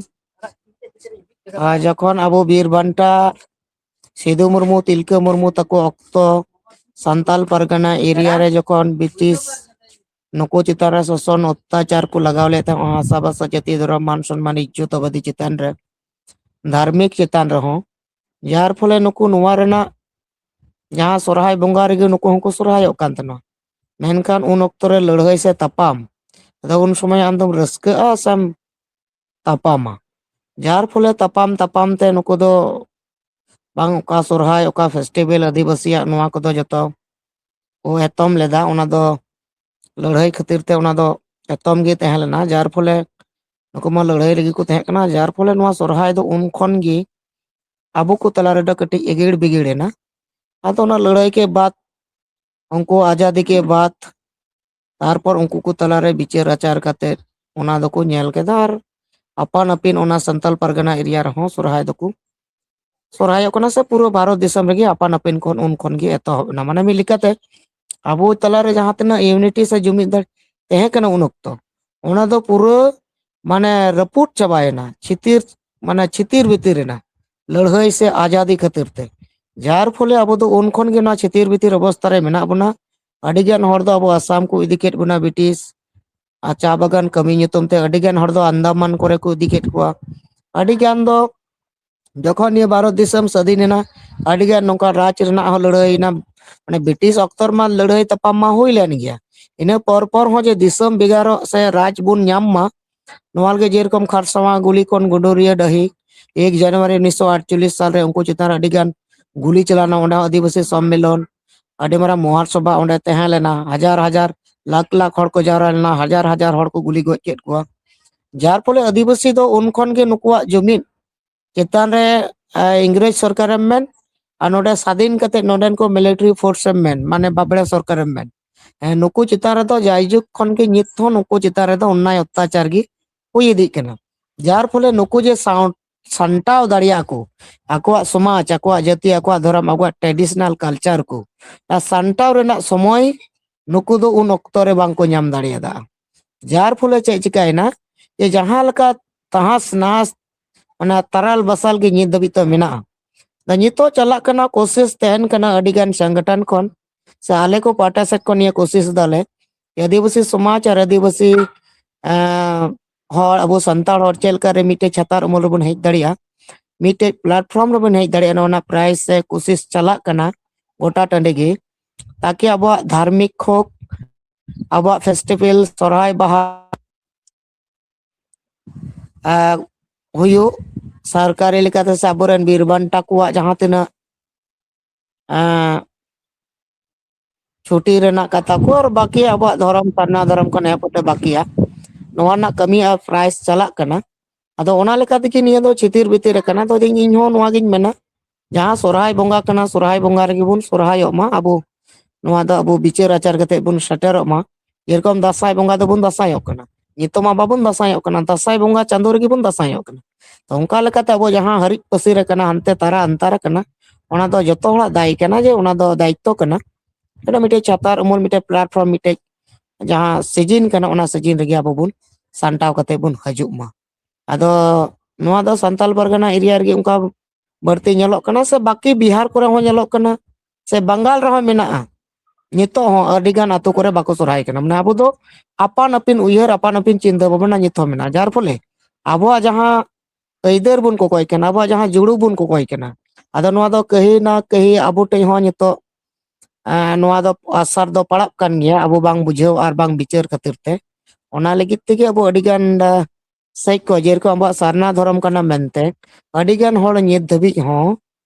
ᱟ, ᱡᱚᱠᱷᱚᱱ ᱟᱵᱚ ᱵᱤᱨ ᱵᱟᱱᱴᱟ ᱥᱤᱫᱩ ᱢᱩᱨᱢᱩ, ᱛᱤᱞᱠᱟᱹ ᱢᱩᱨᱢᱩ ᱛᱟᱠᱚ ᱚᱠᱛᱚ ᱥᱟᱱᱛᱟᱞ ᱯᱟᱨᱜᱟᱱᱟ ᱮᱨᱤᱭᱟ ᱨᱮ ᱡᱚᱠᱷᱚᱱ ᱵᱨᱤᱴᱤᱥ ᱱᱩᱠᱩ ᱪᱮᱛᱟᱱ ᱨᱮ ᱥᱳᱥᱚᱱ ᱚᱛᱛᱟᱪᱟᱨ ᱠᱚ ᱞᱟᱜᱟᱣ ᱞᱮᱫ ᱛᱟᱦᱮᱸᱫ, ᱦᱟᱥᱟ ᱵᱷᱟᱥᱟ, ᱡᱟᱹᱛᱤ, ᱫᱷᱚᱨᱚᱢ, ᱢᱟᱱ ᱥᱚᱱᱢᱟᱱ, ᱤᱡᱽᱡᱚᱛ ᱟᱵᱟᱫᱤ ᱪᱮᱛᱟᱱ ᱨᱮ, ᱫᱷᱟᱨᱢᱤᱠ ᱪᱮᱛᱟᱱ ᱨᱮᱦᱚᱸ, ᱡᱟᱨ ᱯᱷᱚᱞᱮ ᱱᱩᱠᱩ ᱱᱚᱣᱟ ᱨᱮᱱᱟᱜ ᱡᱟᱦᱟᱸ ᱥᱚᱨᱦᱟᱭ ᱵᱚᱸᱜᱟ ᱨᱮᱜᱮ ᱱᱩᱠᱩ ᱦᱚᱸᱠᱚ ᱥᱚᱨᱦᱟᱭᱚᱜ ᱠᱟᱱ ᱛᱟᱦᱮᱱᱟ᱾ ᱢᱮᱱᱠᱷᱟᱱ ᱩᱱ ᱚᱠᱛᱚ ᱨᱮ ᱞᱟᱹᱲᱦᱟᱹᱭ ᱥᱮ ᱛᱟᱯᱟᱢ, ᱟᱫᱚ ᱩᱱ ᱥᱚᱢᱚᱭ ᱟᱢ ᱫᱚᱢ ᱨᱟᱹᱥᱠᱟᱹᱜᱼᱟ ᱥᱮᱢ ᱛᱟᱯᱟᱢᱟ? ᱡᱟᱨ ᱯᱷᱚᱞᱮ ᱛᱟᱯᱟᱢ ᱛᱟᱯᱟᱢ ᱛᱮ ᱱᱩᱠᱩ ᱫᱚ ᱵᱟᱝ, ᱚᱠᱟ ᱥᱚᱨᱦᱟᱭ, ᱚᱠᱟ ᱯᱷᱮᱥᱴᱤᱵᱮᱞ ᱟᱹᱫᱤᱵᱟᱹᱥᱤᱭᱟᱜ, ᱱᱚᱣᱟ ᱠᱚᱫᱚ ᱡᱚᱛᱚ ᱠᱚ ᱮᱛᱚᱢ ᱞᱮᱫᱟ᱾ ᱚᱱᱟ ᱫᱚ ᱞᱟᱹᱲᱦᱟᱹᱭ ᱠᱷᱟᱹᱛᱤᱨ ᱛᱮ ᱚᱱᱟ ᱫᱚ ᱮᱛᱚᱢ ᱜᱮ ᱛᱟᱦᱮᱸ ᱞᱮᱱᱟ, ᱡᱟᱨ ᱯᱷᱚᱞᱮ ᱱᱩᱠᱩ ᱢᱟ ᱞᱟᱹᱲᱦᱟᱹᱭ ᱨᱮᱜᱮ ᱠᱚ ᱛᱟᱦᱮᱸ ᱠᱟᱱᱟ᱾ ᱡᱟᱨ ᱯᱷᱚᱞᱮ ᱱᱚᱣᱟ ᱥᱚᱨᱦᱟᱭ ᱫᱚ ᱩᱱ ᱠᱷᱚᱱ ᱜᱮ ᱟᱵᱚ ᱠᱚ ᱛᱟᱞᱟ ᱨᱮᱫᱚ ᱠᱟᱹᱴᱤᱡ ᱮᱜᱮᱲ ᱵᱤᱜᱮᱲ ᱮᱱᱟ᱾ ᱟᱫᱚ ᱚᱱᱟ ᱞᱟᱹᱲᱦᱟᱹᱭ ᱠᱮ ᱵᱟᱫ, ᱩᱱᱠᱩ ᱟᱡᱟᱫᱤ ᱠᱮ ᱵᱟᱫ, ᱛᱟᱨᱯᱚᱨ ᱩᱱᱠᱩ ᱠᱚ ᱛᱟᱞᱟᱨᱮ ᱵᱤᱪᱟᱹᱨ ᱟᱪᱟᱨ ᱠᱟᱛᱮ ᱚᱱᱟ ᱫᱚᱠᱚ ᱧᱮᱞ ᱠᱮᱫᱟ᱾ ᱟᱨ ᱟᱯᱟᱱ ᱟᱹᱯᱤᱱ ᱚᱱᱟ ᱥᱟᱱᱛᱟᱞ ᱯᱟᱨᱜᱟᱱᱟ ᱮᱨᱤᱭᱟ ᱨᱮᱦᱚᱸ ᱥᱚᱨᱦᱟᱭ ᱫᱚᱠᱚ ᱥᱚᱨᱦᱟᱭᱚᱜ ᱠᱟᱱᱟ, ᱥᱮ ᱯᱩᱨᱟᱹ ᱵᱷᱟᱨᱚᱛ ᱫᱤᱥᱚᱢ ᱨᱮᱜᱮ ᱟᱯᱟᱱ ᱟᱹᱯᱤᱱ ᱠᱷᱚᱱ ᱩᱱ ᱠᱷᱚᱱ ᱜᱮ ᱮᱛᱚᱦᱚᱵ ᱮᱱᱟ᱾ ᱢᱟᱱᱮ ᱢᱤᱫ ᱞᱮᱠᱟᱛᱮ ᱟᱵᱚ ᱛᱟᱞᱟᱨᱮ ᱡᱟᱦᱟᱸ ᱛᱤᱱᱟᱹᱜ ᱤᱭᱩᱱᱤᱴᱤ ᱥᱮ ᱡᱩᱢᱤᱫ ᱫᱟᱲᱮ ᱛᱟᱦᱮᱸ ᱠᱟᱱᱟ ᱩᱱ ᱚᱠᱛᱚ, ᱚᱱᱟ ᱫᱚ ᱯᱩᱨᱟᱹ ᱢᱟᱱᱮ ᱨᱟᱹᱯᱩᱫ ᱪᱟᱵᱟᱭᱮᱱᱟ, ᱪᱷᱤᱛᱤᱨ, ᱢᱟᱱᱮ ᱪᱷᱤᱛᱤᱨ ᱵᱷᱤᱛᱤᱨ ᱮᱱᱟ ᱞᱟᱹᱲᱦᱟᱹᱭ ᱥᱮ ᱟᱡᱟᱫᱤ ᱠᱷᱟᱹᱛᱤᱨ ᱛᱮ᱾ ᱡᱟᱨ ᱯᱷᱚᱞᱮ ᱟᱵᱚ ᱫᱚ ᱩᱱ ᱠᱷᱚᱱ ᱜᱮ ᱱᱚᱣᱟ ᱪᱷᱤᱛᱤᱨ ᱵᱷᱤᱛᱤᱨ ᱚᱵᱚᱥᱛᱷᱟ ᱨᱮ ᱢᱮᱱᱟᱜ ᱵᱚᱱᱟ᱾ ᱟᱹᱰᱤ ᱜᱟᱱ ᱦᱚᱲ ᱫᱚ ᱟᱵᱚ ᱟᱥᱟᱢ ᱠᱚ ᱤᱫᱤ ᱠᱮᱫ ᱵᱚᱱᱟ ᱵᱨᱤᱴᱤᱥ, ᱟᱨ ᱪᱟ ᱵᱟᱜᱟᱱ ᱠᱟᱹᱢᱤ ᱧᱩᱛᱩᱢ ᱛᱮ ᱟᱹᱰᱤ ᱜᱟᱱ ᱦᱚᱲ ᱫᱚ ᱟᱱᱫᱟᱢᱟᱱ ᱠᱚᱨᱮ ᱠᱚ ᱤᱫᱤ ᱠᱮᱫ ᱠᱚᱣᱟ᱾ ᱟᱹᱰᱤ ᱜᱟᱱ ᱫᱚ ᱡᱚᱠᱷᱚᱱ ᱱᱤᱭᱟᱹ ᱵᱷᱟᱨᱚᱛ ᱫᱤᱥᱚᱢ ᱥᱟᱹᱫᱷᱤᱱ ᱮᱱᱟ, ᱟᱹᱰᱤ ᱜᱟᱱ ᱱᱚᱝᱠᱟ ᱨᱟᱡᱽ ᱨᱮᱱᱟᱜ ᱦᱚᱸ ᱞᱟᱹᱲᱦᱟᱹᱭ ᱮᱱᱟ᱾ ᱢᱟᱱᱮ ᱵᱨᱤᱴᱤᱥ ᱚᱠᱛᱚ ᱨᱮᱢᱟ ᱞᱟᱹᱲᱦᱟᱹᱭ ᱛᱟᱯᱟᱢ ᱢᱟ ᱦᱩᱭ ᱞᱮᱱ ᱜᱮᱭᱟ᱾ ᱤᱱᱟᱹ ᱯᱚᱨ ᱯᱚᱨ ᱦᱚᱸ ᱡᱮ ᱫᱤᱥᱚᱢ ᱵᱷᱮᱜᱟᱨᱚᱜ ᱥᱮ ᱨᱟᱡᱽ ᱵᱚᱱ ᱧᱟᱢ ᱢᱟ, ᱱᱚᱣᱟ ᱞᱟᱹᱜᱤᱫ ᱡᱮᱨᱚᱠᱚᱢ ᱠᱷᱟᱨᱥᱟᱣᱟ ᱜᱩᱞᱤ ᱠᱷᱚᱱ ᱜᱩᱰᱩᱨᱤᱭᱟᱹ ᱰᱟᱹᱦᱤ ᱮᱠ ᱡᱟᱱᱩᱣᱟᱨᱤ ᱩᱱᱤᱥᱥᱚ ᱟᱴᱪᱚᱞᱞᱤᱥ ᱥᱟᱞᱨᱮ ᱩᱱᱠᱩ ᱪᱮᱛᱟᱱ ᱨᱮ ᱟᱹᱰᱤ ᱜᱟᱱ ᱜᱩᱞᱤ ᱪᱟᱞᱟᱣᱱᱟ᱾ ᱚᱸᱰᱮ ᱦᱚᱸ ᱟᱹᱫᱤᱵᱟᱹᱥᱤ ᱥᱚᱢᱢᱮᱞᱚᱱ, ᱟᱹᱰᱤ ᱢᱟᱨᱟᱝ ᱢᱚᱦᱟᱥᱚᱵᱷᱟ ᱚᱸᱰᱮ ᱛᱟᱦᱮᱸ ᱞᱮᱱᱟ᱾ ᱦᱟᱡᱟᱨ ᱦᱟᱡᱟᱨ, ᱞᱟᱠᱷ ᱞᱟᱠᱷ ᱦᱚᱲ ᱠᱚ ᱡᱟᱣᱨᱟ ᱞᱮᱱᱟ, ᱦᱟᱡᱟᱨ ᱦᱟᱡᱟᱨ ᱦᱚᱲ ᱠᱚ ᱜᱩᱞᱤ ᱜᱚᱡ ᱠᱮᱫ ᱠᱚᱣᱟ᱾ ᱡᱟᱨ ᱯᱷᱚᱞᱮ ᱟᱹᱫᱤᱵᱟᱹᱥᱤ ᱫᱚ ᱩᱱ ᱠᱷᱚᱱ ᱜᱮ ᱱᱩᱠᱩᱣᱟᱜ ᱡᱩᱢᱤᱫ ᱪᱮᱛᱟᱱ ᱨᱮ, ᱮ, ᱤᱝᱨᱮᱡᱽ ᱥᱚᱨᱠᱟᱨᱮᱢ ᱢᱮᱱ, ᱟᱨ ᱱᱚᱰᱮ ᱥᱟᱫᱷᱤᱱ ᱠᱟᱛᱮ ᱱᱚᱰᱮᱱ ᱠᱚ ᱢᱤᱞᱤᱴᱟᱨᱤ ᱯᱷᱳᱨᱥ ᱮᱢ ᱢᱮᱱ, ᱢᱟᱱᱮ ᱵᱟᱵᱲᱮ ᱥᱚᱨᱠᱟᱨᱮᱢ ᱢᱮᱱ, ᱦᱮᱸ, ᱱᱩᱠᱩ ᱪᱮᱛᱟᱱ ᱨᱮᱫᱚ ᱡᱟᱭᱡᱩᱜᱽ ᱠᱷᱚᱱ ᱜᱮ ᱱᱤᱛ ᱦᱚᱸ ᱱᱩᱠᱩ ᱪᱮᱛᱟᱱ ᱨᱮᱫᱚ ᱚᱱᱱᱟᱭ ᱚᱛᱛᱟᱪᱟᱨ ᱜᱮ ᱦᱩᱭ ᱤᱫᱤᱜ ᱠᱟᱱᱟ᱾ ᱡᱟᱨ ᱯᱷᱚᱞᱮ ᱱᱩᱠᱩ ᱡᱮ ᱥᱟᱶ-, ᱥᱟᱱᱴᱟᱣ ᱫᱟᱲᱮᱭᱟᱜᱼᱟ ᱠᱚ ᱟᱠᱚᱣᱟᱜ ᱥᱚᱢᱟᱡᱽ, ᱟᱠᱚᱣᱟᱜ ᱡᱟᱹᱛᱤ, ᱟᱠᱚᱣᱟᱜ ᱫᱷᱚᱨᱚᱢ, ᱟᱠᱚᱣᱟᱜ ᱴᱨᱮᱰᱤᱥᱚᱱᱟᱞ ᱠᱟᱞᱪᱟᱨ ᱠᱚ, ᱚᱱᱟ ᱥᱟᱱᱴᱟᱣ ᱨᱮᱱᱟᱜ ᱥᱚᱢᱚᱭ ᱱᱩᱠᱩ ᱫᱚ ᱩᱱ ᱚᱠᱛᱚ ᱨᱮ ᱵᱟᱝ ᱠᱚ ᱧᱟᱢ ᱫᱟᱲᱮᱭᱟᱫᱟ᱾ ᱡᱟᱨ ᱯᱷᱚᱞᱮ ᱪᱮᱫ ᱪᱤᱠᱟᱭᱮᱱᱟ, ᱡᱮ ᱡᱟᱦᱟᱸ ᱞᱮᱠᱟ ᱛᱟᱦᱟᱥ ᱱᱟᱦᱟᱥ, ᱚᱱᱟ ᱛᱟᱨᱟᱞ ᱵᱟᱥᱟᱞ ᱜᱮ ᱱᱤᱛ ᱫᱷᱟᱹᱵᱤᱡ ᱛᱮ ᱢᱮᱱᱟᱜᱼᱟ᱾ ᱟᱫᱚ ᱱᱤᱛᱚᱜ ᱪᱟᱞᱟᱜ ᱠᱟᱱᱟ, ᱠᱳᱥᱤᱥ ᱛᱟᱦᱮᱱ ᱠᱟᱱᱟ ᱟᱹᱰᱤ ᱜᱟᱱ ᱥᱚᱝᱜᱚᱴᱷᱚᱱ ᱠᱷᱚᱱ, ᱥᱮ ᱟᱞᱮ ᱠᱚ ᱯᱟᱦᱴᱟ ᱥᱮᱫ ᱠᱷᱚᱱ ᱱᱤᱭᱟᱹ ᱠᱳᱥᱤᱥ ᱫᱟᱞᱮ, ᱟᱹᱫᱤᱵᱟᱹᱥᱤ ᱥᱚᱢᱟᱡᱽ ᱟᱨ ᱟᱹᱫᱤᱵᱟᱹᱥᱤ, ᱮᱸ, ᱦᱚᱲ, ᱟᱵᱚ ᱥᱟᱱᱛᱟᱲ ᱦᱚᱲ ᱪᱮᱫ ᱞᱮᱠᱟ ᱨᱮ ᱢᱤᱫᱴᱮᱡ ᱪᱷᱟᱛᱟᱨ ᱩᱢᱩᱞ ᱨᱮᱵᱚᱱ ᱦᱮᱡ ᱫᱟᱲᱮᱭᱟᱜᱼᱟ, ᱢᱤᱫᱴᱮᱡ ᱯᱞᱟᱴᱯᱷᱚᱨᱢ ᱨᱮᱵᱚᱱ ᱦᱮᱡ ᱫᱟᱲᱮᱭᱟᱜᱼᱟ, ᱱᱚᱣᱟ ᱨᱮᱱᱟᱜ ᱯᱨᱟᱭᱟᱥ ᱥᱮ ᱠᱳᱥᱤᱥ ᱪᱟᱞᱟᱜ ᱠᱟᱱᱟ ᱜᱚᱴᱟ ᱴᱟᱺᱰᱤ ᱜᱮ, ᱛᱟᱠᱤ ᱟᱵᱚᱣᱟᱜ ᱫᱷᱟᱨᱢᱤᱠ ᱦᱳᱠ, ᱟᱵᱚᱣᱟᱜ ᱯᱷᱮᱥᱴᱤᱵᱷᱮᱞ, ᱥᱚᱨᱦᱟᱭ, ᱵᱟᱦᱟ, ᱟᱨ ᱦᱩᱭᱩᱜ, ᱥᱚᱨᱠᱟᱨᱤ ᱞᱮᱠᱟᱛᱮ ᱥᱮ ᱟᱵᱚᱨᱮᱱ ᱵᱤᱨ ᱵᱟᱱᱴᱟ ᱠᱚᱣᱟᱜ ᱡᱟᱦᱟᱸ ᱛᱤᱱᱟᱹᱜ, ᱟᱸ, ᱪᱷᱩᱴᱤ ᱨᱮᱱᱟᱜ ᱠᱟᱛᱷᱟ ᱠᱚ ᱟᱨ ᱵᱟᱹᱠᱤ ᱟᱵᱚᱣᱟᱜ ᱫᱷᱚᱨᱚᱢ, ᱥᱟᱨᱱᱟ ᱫᱷᱚᱨᱚᱢ ᱠᱷᱚᱱ ᱮᱦᱚᱵ ᱠᱟᱛᱮ ᱵᱟᱹᱠᱤᱭᱟ, ᱱᱚᱣᱟ ᱨᱮᱱᱟᱜ ᱠᱟᱹᱢᱤ ᱟᱨ ᱯᱨᱟᱭᱥ ᱪᱟᱞᱟᱜ ᱠᱟᱱᱟ᱾ ᱟᱫᱚ ᱚᱱᱟ ᱞᱮᱠᱟ ᱛᱮᱜᱮ ᱱᱤᱭᱟᱹ ᱫᱚ ᱪᱷᱤᱛᱤᱨ ᱵᱷᱤᱛᱤᱨ ᱟᱠᱟᱱᱟ᱾ ᱟᱫᱚ ᱤᱧ, ᱤᱧ ᱦᱚᱸ ᱱᱚᱣᱟ ᱜᱤᱧ ᱢᱮᱱᱟ, ᱡᱟᱦᱟᱸ ᱥᱚᱨᱦᱟᱭ ᱵᱚᱸᱜᱟ ᱠᱟᱱᱟ, ᱥᱚᱨᱦᱟᱭ ᱵᱚᱸᱜᱟ ᱨᱮᱜᱮ ᱵᱚᱱ ᱥᱚᱨᱦᱟᱭᱚᱜ ᱢᱟ᱾ ᱟᱵᱚ ᱱᱚᱣᱟ ᱫᱚ ᱟᱵᱚ ᱵᱤᱪᱟᱹᱨ ᱟᱪᱟᱨ ᱠᱟᱛᱮ ᱵᱚᱱ ᱥᱮᱴᱮᱨᱚᱜ ᱢᱟ᱾ ᱡᱮᱨᱚᱠᱚᱢ ᱫᱟᱸᱥᱟᱭ ᱵᱚᱸᱜᱟ ᱫᱚᱵᱚᱱ ᱫᱟᱸᱥᱟᱭᱚᱜ ᱠᱟᱱᱟ, ᱱᱤᱛᱚᱜ ᱢᱟ ᱵᱟᱵᱚᱱ ᱫᱟᱸᱥᱟᱭᱚᱜ ᱠᱟᱱᱟ, ᱫᱟᱸᱥᱟᱭ ᱵᱚᱸᱜᱟ ᱪᱟᱸᱫᱳ ᱨᱮᱜᱮ ᱵᱚᱱ ᱫᱟᱸᱥᱟᱭᱚᱜ ᱠᱟᱱᱟ᱾ ᱛᱚ ᱚᱱᱠᱟ ᱞᱮᱠᱟᱛᱮ ᱟᱵᱚ ᱡᱟᱦᱟᱸ ᱦᱟᱹᱨᱤᱡ ᱯᱟᱹᱥᱤᱨ ᱟᱠᱟᱱᱟ, ᱦᱟᱱᱛᱮ ᱛᱟᱨᱟ ᱟᱱᱛᱟᱨ ᱟᱠᱟᱱᱟ, ᱚᱱᱟ ᱫᱚ ᱡᱚᱛᱚ ᱦᱚᱲᱟᱜ ᱫᱟᱭ ᱠᱟᱱᱟ, ᱡᱮ ᱚᱱᱟ ᱫᱚ ᱫᱟᱭᱤᱛᱛᱚ ᱠᱟᱱᱟ᱾ ᱚᱱᱟ ᱢᱤᱫᱴᱮᱡ ᱪᱷᱟᱛᱟᱨ ᱩᱢᱩᱞ, ᱢᱤᱫᱴᱮᱡ ᱯᱞᱟᱴᱯᱷᱚᱨᱢ, ᱢᱤᱫᱴᱮᱡ ᱡᱟᱦᱟᱸ ᱥᱤᱡᱤᱱ ᱠᱟᱱᱟ, ᱚᱱᱟ ᱥᱤᱡᱤᱱ ᱨᱮᱜᱮ ᱟᱵᱚ ᱵᱚᱱ ᱥᱟᱢᱴᱟᱣ ᱠᱟᱛᱮ ᱵᱚᱱ ᱦᱤᱡᱩᱜ ᱢᱟ᱾ ᱟᱫᱚ ᱱᱚᱣᱟ ᱫᱚ ᱥᱟᱱᱛᱟᱞ ᱯᱟᱨᱜᱟᱱᱟ ᱮᱨᱤᱭᱟ ᱨᱮᱜᱮ ᱚᱱᱠᱟ ᱵᱟᱹᱲᱛᱤ ᱧᱮᱞᱚᱜ ᱠᱟᱱᱟ, ᱥᱮ ᱵᱟᱹᱠᱤ ᱵᱤᱦᱟᱨ ᱠᱚᱨᱮ ᱦᱚᱸ ᱧᱮᱞᱚᱜ ᱠᱟᱱᱟ, ᱥᱮ ᱵᱟᱝᱜᱟᱞ ᱨᱮᱦᱚᱸ ᱢᱮᱱᱟᱜᱼᱟ᱾ ᱱᱤᱛᱚᱜ ᱦᱚᱸ ᱟᱹᱰᱤ ᱜᱟᱱ ᱟᱛᱳ ᱠᱚᱨᱮ ᱵᱟᱠᱚ ᱥᱚᱨᱦᱟᱭ ᱠᱟᱱᱟ᱾ ᱢᱟᱱᱮ ᱟᱵᱚ ᱫᱚ ᱟᱯᱟᱱ ᱟᱹᱯᱤᱱ ᱩᱭᱦᱟᱹᱨ, ᱟᱯᱟᱱ ᱟᱹᱯᱤᱱ ᱪᱤᱱᱛᱟᱹ ᱵᱷᱟᱵᱽᱱᱟ ᱱᱤᱛ ᱦᱚᱸ ᱢᱮᱱᱟᱜᱼᱟ, ᱡᱟᱨ ᱯᱷᱚᱞᱮ ᱟᱵᱚᱣᱟᱜ ᱡᱟᱦᱟᱸ ᱟᱹᱭᱫᱟᱹᱨ ᱵᱚᱱ ᱠᱚᱠᱚᱭ ᱠᱟᱱᱟ, ᱟᱵᱚᱣᱟᱜ ᱡᱟᱦᱟᱸ ᱡᱩᱲᱩ ᱵᱚᱱ ᱠᱚᱠᱚᱭ ᱠᱟᱱᱟ, ᱟᱫᱚ ᱱᱚᱣᱟ ᱫᱚ ᱠᱟᱹᱦᱤ ᱱᱟ ᱠᱟᱹᱦᱤ ᱟᱵᱚ ᱴᱷᱮᱱ ᱦᱚᱸ ᱱᱤᱛᱚᱜ, ᱟᱸ, ᱱᱚᱣᱟ ᱫᱚ ᱟᱥᱟᱨ ᱫᱚ ᱯᱟᱲᱟᱜ ᱠᱟᱱ ᱜᱮᱭᱟ, ᱟᱵᱚ ᱵᱟᱝ ᱵᱩᱡᱷᱟᱹᱣ ᱟᱨ ᱵᱟᱝ ᱵᱤᱪᱟᱹᱨ ᱠᱷᱟᱹᱛᱤᱨ ᱛᱮ᱾ ᱚᱱᱟ ᱞᱟᱹᱜᱤᱫ ᱛᱮᱜᱮ ᱟᱵᱚ ᱟᱹᱰᱤ ᱜᱟᱱ, ᱟᱸ, ᱥᱮᱡ ᱠᱚ, ᱡᱮᱨᱚᱠᱚᱢ ᱟᱵᱚᱣᱟᱜ ᱥᱟᱨᱱᱟ ᱫᱷᱚᱨᱚᱢ ᱠᱟᱱᱟ ᱢᱮᱱᱛᱮ, ᱟᱹᱰᱤ ᱜᱟᱱ ᱦᱚᱲ ᱱᱤᱛ ᱫᱷᱟᱹᱵᱤᱡ ᱦᱚᱸ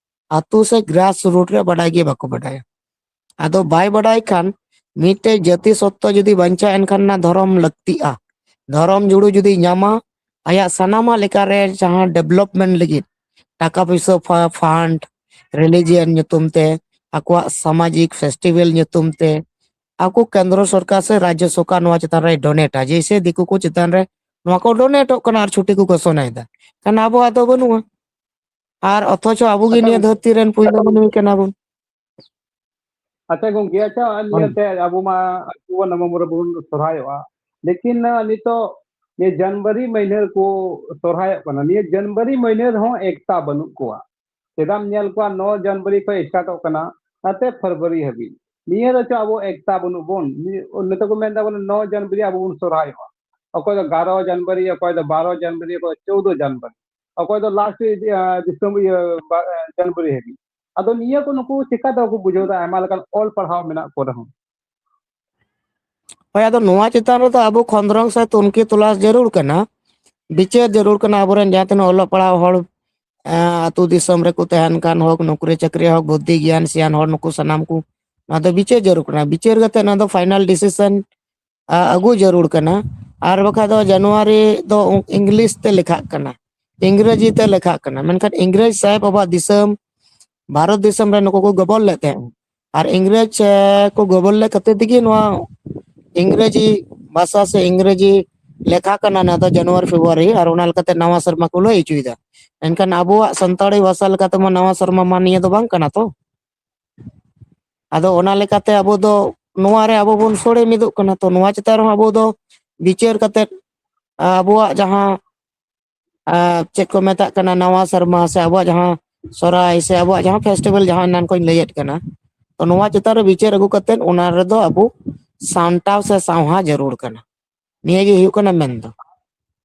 ᱟᱛᱳ ᱥᱮ grass root ᱨᱮ ᱵᱟᱰᱟᱭ ᱜᱮ ᱵᱟᱠᱚ ᱵᱟᱰᱟᱭᱟ᱾ ᱟᱫᱚ ᱵᱟᱭ ᱵᱟᱰᱟᱭ ᱠᱷᱟᱱ, ᱢᱤᱫᱴᱮᱡ ᱡᱟᱹᱛᱤ ᱥᱚᱛᱛᱟ ᱡᱩᱫᱤ ᱵᱟᱧᱪᱟᱜ, ᱮᱱᱠᱷᱟᱱ ᱚᱱᱟ ᱫᱷᱚᱨᱚᱢ ᱞᱟᱹᱠᱛᱤᱜᱼᱟ᱾ ᱫᱷᱚᱨᱚᱢ ᱡᱩᱲᱩ ᱡᱩᱫᱤ ᱧᱟᱢᱟ, ᱟᱭᱟᱜ ᱥᱟᱱᱟᱢᱟᱜ ᱞᱮᱠᱟᱨᱮ ᱡᱟᱦᱟᱸ development ᱞᱟᱹᱜᱤᱫ, ᱴᱟᱠᱟ ᱯᱩᱭᱥᱟᱹ, ᱯᱷᱟ-, fund, religion ᱧᱩᱛᱩᱢ ᱛᱮ, ᱟᱠᱚᱣᱟᱜ ᱥᱟᱢᱟᱡᱤᱠ festival ᱧᱩᱛᱩᱢ ᱛᱮ, ᱟᱠᱚ ᱠᱮᱱᱫᱨᱚ ᱥᱚᱨᱠᱟᱨ ᱥᱮ ᱨᱟᱡᱽᱡᱚ ᱥᱚᱨᱠᱟᱨ ᱱᱚᱣᱟ ᱪᱮᱛᱟᱱ ᱨᱮ ᱰᱚᱱᱮᱴᱟ, ᱡᱮᱭᱥᱮ ᱫᱤᱠᱩ ᱠᱚ ᱪᱮᱛᱟᱱ ᱨᱮ ᱱᱚᱣᱟ ᱠᱚ ᱰᱚᱱᱮᱴᱚᱜ ᱠᱟᱱᱟ ᱟᱨ ᱪᱷᱩᱴᱤ ᱠᱚ ᱜᱷᱳᱥᱚᱱᱟᱭᱮᱫᱟ, ᱠᱷᱟᱱ ᱟᱵᱚᱣᱟᱜ ᱫᱚ ᱵᱟᱹᱱᱩᱜᱼᱟ᱾ ᱟᱨ ᱚᱛᱷᱚᱪᱚ ᱟᱵᱚ ᱜᱮ ᱟᱪᱪᱷᱟ, ᱱᱤᱭᱟᱹ ᱜᱚᱝᱠᱮ᱾ ᱫᱷᱟᱹᱨᱛᱤ ᱨᱮᱱ ᱯᱩᱭᱞᱩ ᱢᱟᱹᱱᱢᱤ ᱠᱟᱱᱟ ᱵᱚᱱ᱾ ᱟᱪᱪᱷᱟ ᱜᱚᱝᱠᱮ, ᱟᱪᱪᱷᱟ, ᱟᱨ ᱦᱳᱭ᱾ ᱱᱤᱭᱟᱹᱛᱮ ᱟᱵᱚ ᱢᱟ ᱚᱠᱴᱳᱵᱚᱨ ᱱᱚᱵᱷᱮᱢᱵᱚᱨ ᱨᱮᱵᱚᱱ ᱥᱚᱨᱦᱟᱭᱚᱜᱼᱟ, ᱞᱮᱠᱤᱱ, ᱟ, ᱱᱤᱛᱚᱜ ᱱᱤᱭᱟᱹ ᱡᱟᱱᱩᱣᱟᱨᱤ ᱢᱟᱹᱦᱱᱟᱹ ᱨᱮᱠᱚ ᱥᱚᱨᱦᱟᱭᱚᱜ ᱠᱟᱱᱟ᱾ ᱱᱤᱭᱟᱹ ᱡᱟᱱᱩᱣᱟᱨᱤ ᱢᱟᱹᱦᱱᱟᱹ ᱨᱮᱦᱚᱸ ᱮᱠᱛᱟ ᱵᱟᱹᱱᱩᱜ ᱠᱚᱣᱟ᱾ ᱪᱮᱫᱟᱢ ᱧᱮᱞ ᱠᱚᱣᱟ, ᱱᱚ ᱡᱟᱱᱩᱣᱟᱨᱤ ᱠᱷᱚᱱ ᱥᱴᱟᱨᱴᱚᱜ ᱠᱟᱱᱟ, ᱱᱟᱛᱮ ᱯᱷᱮᱵᱽᱨᱩᱣᱟᱨᱤ ᱦᱟᱹᱵᱤᱡ᱾ ᱱᱤᱭᱟᱹ ᱨᱮ ᱪᱚ ᱟᱵᱚ ᱮᱠᱛᱟ ᱵᱟᱹᱱᱩᱜ ᱵᱚᱱ᱾ ᱱᱤᱭᱟᱹ, ᱱᱤᱛᱚᱜ ᱠᱚ ᱢᱮᱱᱫᱟ ᱵᱚᱞᱮ ᱱᱚ ᱡᱟᱱᱩᱣᱟᱨᱤ ᱟᱵᱚ ᱵᱚᱱ ᱥᱚᱨᱦᱟᱭᱚᱜᱼᱟ᱾ ᱚᱠᱚᱭ ᱫᱚ ᱮᱜᱟᱨᱚ ᱡᱟᱱᱩᱣᱟᱨᱤ, ᱚᱠᱚᱭ ᱫᱚ ᱵᱟᱨᱚ ᱡᱟᱱᱩᱣᱟᱨᱤ, ᱚᱠᱚᱭ ᱫᱚ ᱪᱳᱫᱚ ᱡᱟᱱᱩᱣᱟᱨᱤ, ᱚᱠᱚᱭ ᱫᱚ last, ᱟ, ᱰᱤᱥᱮᱢᱵᱚᱨ, ᱤᱭᱟᱹ, ᱵᱟ-, ᱟ, ᱡᱟᱱᱩᱣᱟᱨᱤ ᱦᱟᱹᱵᱤᱡ᱾ ᱟᱫᱚ ᱱᱤᱭᱟᱹ ᱠᱚ ᱱᱩᱠᱩ ᱪᱮᱠᱟ ᱛᱮ ᱵᱟᱠᱚ ᱵᱩᱡᱷᱟᱹᱣ ᱫᱟ, ᱟᱭᱢᱟ ᱞᱮᱠᱟᱱ ᱚᱞ ᱯᱟᱲᱦᱟᱣ ᱢᱮᱱᱟᱜ ᱠᱚ ᱨᱮᱦᱚᱸ? ᱦᱳᱭ, ᱟᱫᱚ ᱱᱚᱣᱟ ᱪᱮᱛᱟᱱ ᱨᱮᱫᱚ ᱟᱵᱚ ᱠᱷᱚᱸᱫᱽᱨᱚᱝ ᱥᱮ ᱛᱩᱱᱠᱷᱤ ᱛᱚᱞᱟᱥ ᱡᱟᱹᱨᱩᱲ ᱠᱟᱱᱟ, ᱵᱤᱪᱟᱹᱨ ᱡᱟᱹᱨᱩᱲ ᱠᱟᱱᱟ᱾ ᱟᱵᱚᱨᱮᱱ ᱡᱟᱦᱟᱸ ᱛᱤᱱᱟᱹᱜ ᱚᱞᱚᱜ ᱯᱟᱲᱦᱟᱣ ᱦᱚᱲ, ᱮᱸ, ᱟᱹᱛᱩ ᱫᱤᱥᱚᱢ ᱨᱮᱠᱚ ᱛᱟᱦᱮᱱ ᱠᱟᱱ, ᱦᱳᱠ ᱱᱚᱠᱨᱤ ᱪᱟᱹᱠᱨᱤ, ᱦᱳᱠ ᱵᱩᱫᱽᱫᱷᱤ ᱜᱮᱭᱟᱱ ᱥᱮᱭᱟᱱ ᱦᱚᱲ, ᱱᱩᱠᱩ ᱥᱟᱱᱟᱢ ᱠᱚ ᱱᱚᱣᱟ ᱫᱚ ᱵᱤᱪᱟᱹᱨ ᱡᱟᱹᱨᱩᱲ ᱠᱟᱱᱟ᱾ ᱵᱤᱪᱟᱹᱨ ᱠᱟᱛᱮ ᱱᱚᱣᱟ ᱫᱚ final decision, ᱟ, ᱟᱹᱜᱩ ᱡᱟᱹᱨᱩᱲ ᱠᱟᱱᱟ᱾ ᱟᱨ ᱵᱟᱠᱷᱟᱡ ᱫᱚ ᱡᱟᱱᱩᱣᱟᱨᱤ ᱫᱚ ᱤᱝᱞᱤᱥ ᱛᱮ ᱞᱮᱠᱷᱟᱜ ᱠᱟᱱᱟ, ᱤᱝᱨᱮᱡᱤ ᱛᱮ ᱞᱮᱠᱷᱟᱜ ᱠᱟᱱᱟ, ᱢᱮᱱᱠᱷᱟᱱ ᱤᱝᱨᱮᱡᱽ ᱥᱟᱦᱮᱵᱽ ᱟᱵᱚᱣᱟᱜ ᱫᱤᱥᱚᱢ ᱵᱷᱟᱨᱚᱛ ᱫᱤᱥᱚᱢ ᱨᱮ ᱱᱩᱠᱩ ᱠᱚ ᱜᱚᱵᱚᱞ ᱞᱮᱫ ᱛᱟᱦᱮᱸᱫ᱾ ᱟᱨ ᱤᱝᱨᱮᱡᱽ, ᱮ, ᱠᱚ ᱜᱚᱵᱚᱞ ᱞᱮᱫ ᱠᱷᱟᱹᱛᱤᱨ ᱛᱮᱜᱮ ᱱᱚᱣᱟ ᱤᱝᱨᱮᱡᱤ ᱵᱷᱟᱥᱟ ᱥᱮ ᱤᱝᱨᱮᱡᱤ ᱞᱮᱠᱷᱟ ᱠᱟᱱᱟ, ᱱᱚᱣᱟ ᱫᱚ ᱡᱟᱱᱩᱣᱟᱨᱤ ᱯᱷᱮᱵᱽᱨᱩᱣᱟᱨᱤ, ᱟᱨ ᱚᱱᱟ ᱞᱮᱠᱟᱛᱮ ᱱᱟᱣᱟ ᱥᱮᱨᱢᱟ ᱠᱚ ᱞᱟᱹᱭ ᱦᱚᱪᱚᱭᱮᱫᱟ᱾ ᱮᱱᱠᱷᱟᱱ ᱟᱵᱚᱣᱟᱜ ᱥᱟᱱᱛᱟᱲᱤ ᱵᱷᱟᱥᱟ ᱞᱮᱠᱟᱛᱮᱢᱟ ᱱᱟᱣᱟ ᱥᱮᱨᱢᱟ ᱢᱟ ᱱᱤᱭᱟᱹ ᱫᱚ ᱵᱟᱝ ᱠᱟᱱᱟ ᱛᱚ᱾ ᱟᱫᱚ ᱚᱱᱟ ᱞᱮᱠᱟᱛᱮ ᱟᱵᱚ ᱫᱚ ᱱᱚᱣᱟ ᱨᱮ ᱟᱵᱚ ᱵᱚᱱ ᱥᱚᱲᱮ ᱢᱤᱫᱚᱜ ᱠᱟᱱᱟ᱾ ᱛᱚ ᱱᱚᱣᱟ ᱪᱮᱛᱟᱱ ᱨᱮᱦᱚᱸ ᱟᱵᱚ ᱫᱚ ᱵᱤᱪᱟᱹᱨ ᱠᱟᱛᱮᱫ ᱟᱵᱚᱣᱟᱜ ᱡᱟᱦᱟᱸ, ᱟ, ᱪᱮᱫ ᱠᱚ ᱢᱮᱛᱟᱜ ᱠᱟᱱᱟ, ᱱᱟᱣᱟ ᱥᱮᱨᱢᱟ ᱥᱮ ᱟᱵᱚᱣᱟᱜ ᱡᱟᱦᱟᱸ ᱥᱚᱦᱨᱟᱭ ᱥᱮ ᱟᱵᱚᱣᱟᱜ ᱡᱟᱦᱟᱸ ᱯᱷᱮᱥᱴᱤᱵᱷᱮᱞ ᱡᱟᱦᱟᱸ ᱮᱱᱟᱱ ᱠᱚᱧ ᱞᱟᱹᱭᱮᱫ ᱠᱟᱱᱟ, ᱛᱚ ᱱᱚᱣᱟ ᱪᱮᱛᱟᱱ ᱨᱮ ᱵᱤᱪᱟᱹᱨ ᱟᱹᱜᱩ ᱠᱟᱛᱮᱫ ᱚᱱᱟ ᱨᱮᱫᱚ ᱟᱵᱚ ᱥᱟᱢᱴᱟᱣ ᱥᱮ ᱥᱟᱶᱦᱟ ᱡᱟᱹᱨᱩᱲ ᱠᱟᱱᱟ᱾ ᱱᱤᱭᱟᱹ ᱜᱮ ᱦᱩᱭᱩᱜ ᱠᱟᱱᱟ ᱢᱮᱱ ᱫᱚ᱾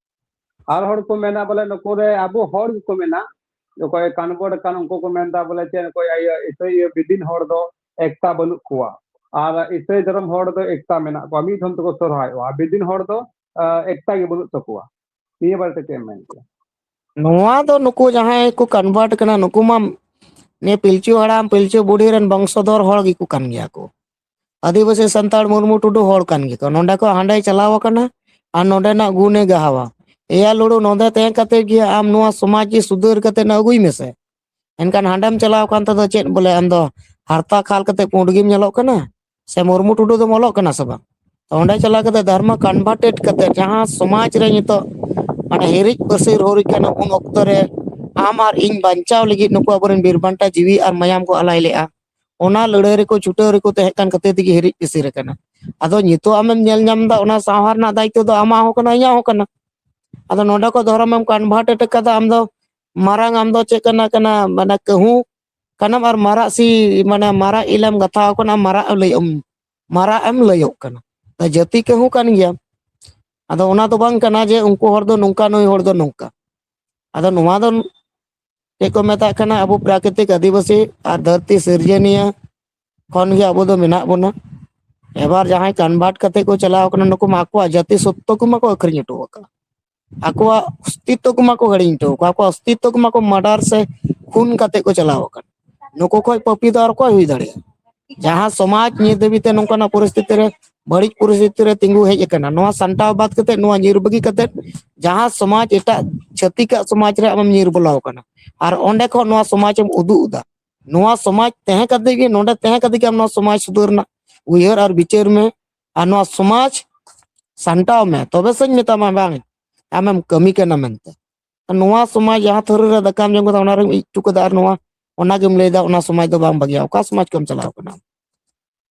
ᱟᱨ ᱦᱚᱲ ᱠᱚ ᱢᱮᱱᱟ ᱵᱚᱞᱮ ᱱᱩᱠᱩ ᱨᱮ ᱟᱵᱚ ᱦᱚᱲ ᱜᱮᱠᱚ ᱢᱮᱱᱟ, ᱚᱠᱚᱭ convert ᱟᱠᱟᱱ ᱩᱱᱠᱩ ᱠᱚ ᱢᱮᱱᱫᱟ ᱵᱚᱞᱮ ᱪᱮᱫ ᱚᱠᱚᱭ ᱤᱭᱟᱹ ᱤᱥᱟᱹᱭ ᱤᱭᱟᱹ ᱵᱤᱫᱤᱱ ᱦᱚᱲ ᱫᱚ ᱮᱠᱛᱟ ᱵᱟᱹᱱᱩᱜ ᱠᱚᱣᱟ, ᱟᱨ ᱤᱥᱟᱹᱭ ᱫᱷᱚᱨᱚᱢ ᱦᱚᱲ ᱫᱚ ᱮᱠᱛᱟ ᱢᱮᱱᱟᱜ ᱠᱚᱣᱟ, ᱢᱤᱫ ᱫᱷᱚᱨᱚᱢ ᱛᱮᱠᱚ ᱥᱚᱨᱦᱟᱭᱚᱜᱼᱟ, ᱵᱤᱫᱤᱱ ᱦᱚᱲ ᱫᱚ ᱟ, ᱮᱠᱛᱟ ᱜᱮ ᱵᱟᱹᱱᱩᱜ ᱛᱟᱠᱚᱣᱟ᱾ ᱱᱤᱭᱟᱹ ᱵᱟᱨᱮᱛᱮ ᱪᱮᱫ ᱮᱢ ᱢᱮᱱ ᱠᱮᱭᱟ? ᱱᱚᱣᱟ ᱫᱚ ᱱᱩᱠᱩ ᱡᱟᱦᱟᱸᱭ ᱠᱚ convert ᱠᱟᱱᱟ, ᱱᱩᱠᱩ ᱢᱟ ᱱᱤᱭᱟᱹ ᱯᱤᱞᱪᱩ ᱦᱟᱲᱟᱢ ᱯᱤᱞᱪᱩ ᱵᱩᱲᱦᱤ ᱨᱮᱱ ᱵᱚᱝᱥᱚᱫᱷᱚᱨ ᱦᱚᱲ ᱜᱮᱠᱚ ᱠᱟᱱ ᱜᱮᱭᱟ ᱠᱚ᱾ ᱟᱹᱫᱤᱵᱟᱹᱥᱤ ᱥᱟᱱᱛᱟᱲ ᱢᱩᱨᱢᱩ ᱴᱩᱰᱩ ᱦᱚᱲ ᱠᱟᱱ ᱜᱮᱭᱟ ᱠᱚ᱾ ᱱᱚᱸᱰᱮ ᱠᱷᱚᱱ ᱦᱟᱸᱰᱮᱭ ᱪᱟᱞᱟᱣ ᱟᱠᱟᱱᱟ ᱟᱨ ᱱᱚᱸᱰᱮᱱᱟᱜ ᱜᱩᱱᱮ ᱜᱟᱦᱟᱣᱟ᱾ ᱮᱭᱟ ᱞᱩᱲᱩ, ᱱᱚᱸᱰᱮ ᱛᱟᱦᱮᱸ ᱠᱟᱛᱮ ᱜᱮ ᱟᱢ ᱱᱚᱣᱟ ᱥᱚᱢᱟᱡᱽ ᱜᱮ ᱥᱩᱫᱷᱟᱹᱨ ᱠᱟᱛᱮ ᱟᱹᱜᱩᱭ ᱢᱮᱥᱮ᱾ ᱮᱱᱠᱷᱟᱱ ᱦᱟᱸᱰᱮᱢ ᱪᱟᱞᱟᱣ ᱟᱠᱟᱱ ᱛᱮᱫᱚ ᱪᱮᱫ ᱵᱚᱞᱮ ᱟᱢ ᱫᱚ ᱦᱟᱨᱛᱟ ᱠᱷᱟᱞ ᱠᱟᱛᱮ ᱯᱩᱸᱰ ᱜᱮᱢ ᱧᱮᱞᱚᱜ ᱠᱟᱱᱟ? ᱥᱮ ᱢᱩᱨᱢᱩ ᱴᱩᱰᱩ ᱫᱚᱢ ᱚᱞᱚᱜ ᱠᱟᱱᱟ ᱥᱮ ᱵᱟᱝ? ᱚᱸᱰᱮ ᱪᱟᱞᱟᱣ ᱠᱟᱛᱮ ᱫᱷᱚᱨᱢᱚ converted ᱠᱟᱛᱮ ᱡᱟᱦᱟᱸ ᱥᱚᱢᱟᱡᱽ ᱨᱮ ᱱᱤᱛᱚᱜ ᱢᱟᱱᱮ ᱦᱤᱨᱤᱡ ᱯᱟᱹᱥᱤᱨ ᱦᱩᱨᱤᱡ ᱠᱟᱱᱟ, ᱩᱱ ᱚᱠᱛᱚ ᱨᱮ ᱟᱢ ᱟᱨ ᱤᱧ ᱵᱟᱧᱪᱟᱣ ᱞᱟᱹᱜᱤᱫ ᱱᱩᱠᱩ ᱟᱵᱚᱨᱮᱱ ᱵᱤᱨ ᱵᱟᱱᱴᱟ ᱡᱤᱣᱤ ᱟᱨ ᱢᱟᱭᱟᱢ ᱠᱚ ᱟᱞᱟᱭ ᱞᱮᱜᱼᱟ᱾ ᱚᱱᱟ ᱞᱟᱹᱲᱦᱟᱹᱭ ᱨᱮᱠᱚ ᱪᱷᱩᱴᱟᱹᱣ ᱨᱮᱠᱚ ᱛᱟᱦᱮᱸ ᱠᱟᱱ ᱠᱷᱟᱹᱛᱤᱨ ᱛᱮᱜᱮ ᱦᱤᱨᱤᱡ ᱯᱟᱹᱥᱤᱨ ᱟᱠᱟᱱᱟ᱾ ᱟᱫᱚ ᱱᱤᱛᱚᱜ ᱟᱢᱮᱢ ᱧᱮᱞ ᱧᱟᱢ ᱮᱫᱟ, ᱚᱱᱟ ᱥᱟᱶᱦᱟ ᱨᱮᱱᱟᱜ ᱫᱟᱭᱤᱛᱛᱚ ᱫᱚ ᱟᱢᱟᱜ ᱦᱚᱸ ᱠᱟᱱᱟ, ᱤᱧᱟᱹᱜ ᱦᱚᱸ ᱠᱟᱱᱟ᱾ ᱟᱫᱚ ᱱᱚᱰᱮ ᱠᱚ ᱫᱷᱚᱨᱚᱢᱮᱢ converted ᱟᱠᱟᱫᱟ, ᱟᱢ ᱫᱚ ᱢᱟᱨᱟᱝ, ᱟᱢ ᱫᱚ ᱪᱮᱫ ᱠᱟᱱᱟ, ᱠᱟᱱᱟ ᱢᱟᱱᱮ ᱠᱟᱹᱦᱩ ᱠᱟᱱᱟᱢ ᱟᱨ ᱢᱟᱨᱟᱜ ᱥᱤ ᱢᱟᱱᱮ ᱢᱟᱨᱟᱜ ᱤᱞᱮᱢ ᱜᱟᱛᱷᱟᱣ ᱠᱟᱱᱟ, ᱢᱟᱨᱟᱜ ᱮᱢ ᱞᱟᱹᱭ ᱢᱟᱨᱟᱜ ᱮᱢ ᱞᱟᱹᱭᱚᱜ ᱠᱟᱱᱟ᱾ ᱡᱟᱹᱛᱤ ᱠᱟᱹᱦᱩ ᱠᱟᱱ ᱜᱮᱭᱟᱢ᱾ ᱟᱫᱚ ᱚᱱᱟ ᱫᱚ ᱵᱟᱝ ᱠᱟᱱᱟ ᱡᱮ ᱩᱱᱠᱩ ᱦᱚᱲ ᱫᱚ ᱱᱚᱝᱠᱟ, ᱱᱩᱭ ᱦᱚᱲ ᱫᱚ ᱱᱚᱝᱠᱟ᱾ ᱟᱫᱚ ᱱᱚᱣᱟ ᱫᱚ ᱪᱮᱫ ᱠᱚ ᱢᱮᱛᱟᱜ ᱠᱟᱱᱟ, ᱟᱵᱚ ᱯᱨᱟᱠᱨᱤᱛᱤᱠ ᱟᱹᱫᱤᱵᱟᱹᱥᱤ ᱟᱨ ᱫᱷᱟᱹᱨᱛᱤ ᱥᱤᱨᱡᱟᱹᱱᱤᱭᱟᱹ ᱠᱷᱚᱱ ᱜᱮ ᱟᱵᱚ ᱫᱚ ᱢᱮᱱᱟᱜ ᱵᱚᱱᱟ᱾ ᱮᱵᱟᱨ ᱡᱟᱦᱟᱸᱭ ᱠᱚᱱᱵᱷᱟᱨᱴ ᱠᱟᱛᱮ ᱠᱚ ᱪᱟᱞᱟᱣ ᱠᱟᱱᱟ, ᱱᱩᱠᱩ ᱢᱟ ᱟᱠᱚᱣᱟᱜ ᱡᱟᱹᱛᱤ ᱥᱚᱛᱛᱚ ᱠᱚᱢᱟ ᱠᱚ ᱟᱹᱠᱷᱨᱤᱧ ᱦᱚᱴᱚ ᱟᱠᱟᱫ, ᱟᱠᱚᱣᱟᱜ ᱚᱥᱛᱤᱛᱛᱚ ᱠᱚᱢᱟ ᱠᱚ ᱦᱤᱲᱤᱧ ᱦᱚᱴᱚ ᱟᱠᱟᱫ, ᱟᱠᱚᱣᱟᱜ ᱚᱥᱛᱤᱛᱛᱚ ᱠᱚᱢᱟ ᱠᱚ ᱢᱟᱨᱰᱟᱨ ᱥᱮ ᱠᱷᱩᱱ ᱠᱟᱛᱮ ᱠᱚ ᱪᱟᱞᱟᱣ ᱟᱠᱟᱱᱟ᱾ ᱱᱩᱠᱩ ᱠᱷᱚᱱ ᱯᱟᱹᱯᱤ ᱫᱚ ᱟᱨ ᱚᱠᱚᱭ ᱦᱩᱭ ᱫᱟᱲᱮᱭᱟᱜᱼᱟ? ᱡᱟᱦᱟᱸ ᱥᱚᱢᱟᱡᱽ ᱱᱤᱛ ᱫᱷᱟᱹᱵᱤᱡ ᱛᱮ ᱱᱚᱝᱠᱟᱱᱟᱜ ᱯᱚᱨᱤᱥᱛᱷᱤᱛᱤ ᱨᱮ, ᱵᱟᱹᱲᱤᱡ ᱯᱚᱨᱤᱥᱛᱷᱤᱛᱤ ᱨᱮ ᱛᱤᱸᱜᱩ ᱦᱮᱡ ᱟᱠᱟᱱᱟ, ᱱᱚᱣᱟ ᱥᱟᱢᱴᱟᱣ ᱵᱟᱫ ᱠᱟᱛᱮ, ᱱᱚᱣᱟ ᱧᱤᱨ ᱵᱟᱹᱜᱤ ᱠᱟᱛᱮ, ᱡᱟᱦᱟᱸ ᱥᱚᱢᱟᱡᱽ ᱮᱴᱟᱜ ᱪᱷᱟᱹᱛᱤᱠᱟᱜ ᱥᱚᱢᱟᱡᱽ ᱨᱮ ᱟᱢᱮᱢ ᱧᱤᱨ ᱵᱚᱞᱚ ᱟᱠᱟᱱᱟ, ᱟᱨ ᱚᱸᱰᱮ ᱠᱷᱚᱱ ᱱᱚᱣᱟ ᱥᱚᱢᱟᱡᱽ ᱮᱢ ᱩᱫᱩᱜ ᱮᱫᱟ, ᱱᱚᱣᱟ ᱥᱚᱢᱟᱡᱽ ᱛᱟᱦᱮᱸ ᱠᱟᱛᱮ ᱜᱮ, ᱱᱚᱰᱮ ᱛᱟᱦᱮᱸ ᱠᱟᱛᱮ ᱜᱮ ᱟᱢ ᱱᱚᱣᱟ ᱥᱚᱢᱟᱡᱽ ᱥᱩᱫᱷᱟᱹᱨ ᱨᱮᱱᱟᱜ ᱩᱭᱦᱟᱹᱨ ᱟᱨ ᱵᱤᱪᱟᱹᱨ ᱢᱮ, ᱟᱨ ᱱᱚᱣᱟ ᱥᱚᱢᱟᱡᱽ ᱥᱟᱢᱴᱟᱣ ᱢᱮ, ᱛᱚᱵᱮ ᱥᱮᱧ ᱢᱮᱛᱟᱢᱟ ᱵᱟᱝ ᱟᱢᱮᱢ ᱠᱟᱹᱢᱤ ᱠᱟᱱᱟ ᱢᱮᱱᱛᱮ᱾ ᱟᱨ ᱱᱚᱣᱟ ᱥᱚᱢᱟᱡᱽ ᱡᱟᱦᱟᱸ ᱛᱷᱟᱹᱨᱤ ᱨᱮ ᱫᱟᱠᱟᱢ ᱡᱚᱢ ᱠᱟᱫᱟ, ᱚᱱᱟ ᱨᱮᱢ ᱤᱡ ᱦᱚᱪᱚ ᱠᱟᱫᱟ, ᱟᱨ ᱱᱚᱣᱟ, ᱚᱱᱟ ᱜᱮᱢ ᱞᱟᱹᱭᱫᱟ ᱚᱱᱟ ᱥᱚᱢᱟᱡᱽ ᱫᱚ ᱵᱟᱝ ᱵᱷᱟᱜᱮᱭᱟ᱾ ᱚᱠᱟ ᱥᱚᱢᱟᱡᱽ ᱠᱚᱢ ᱪᱟᱞᱟᱣ ᱠᱟᱱᱟ?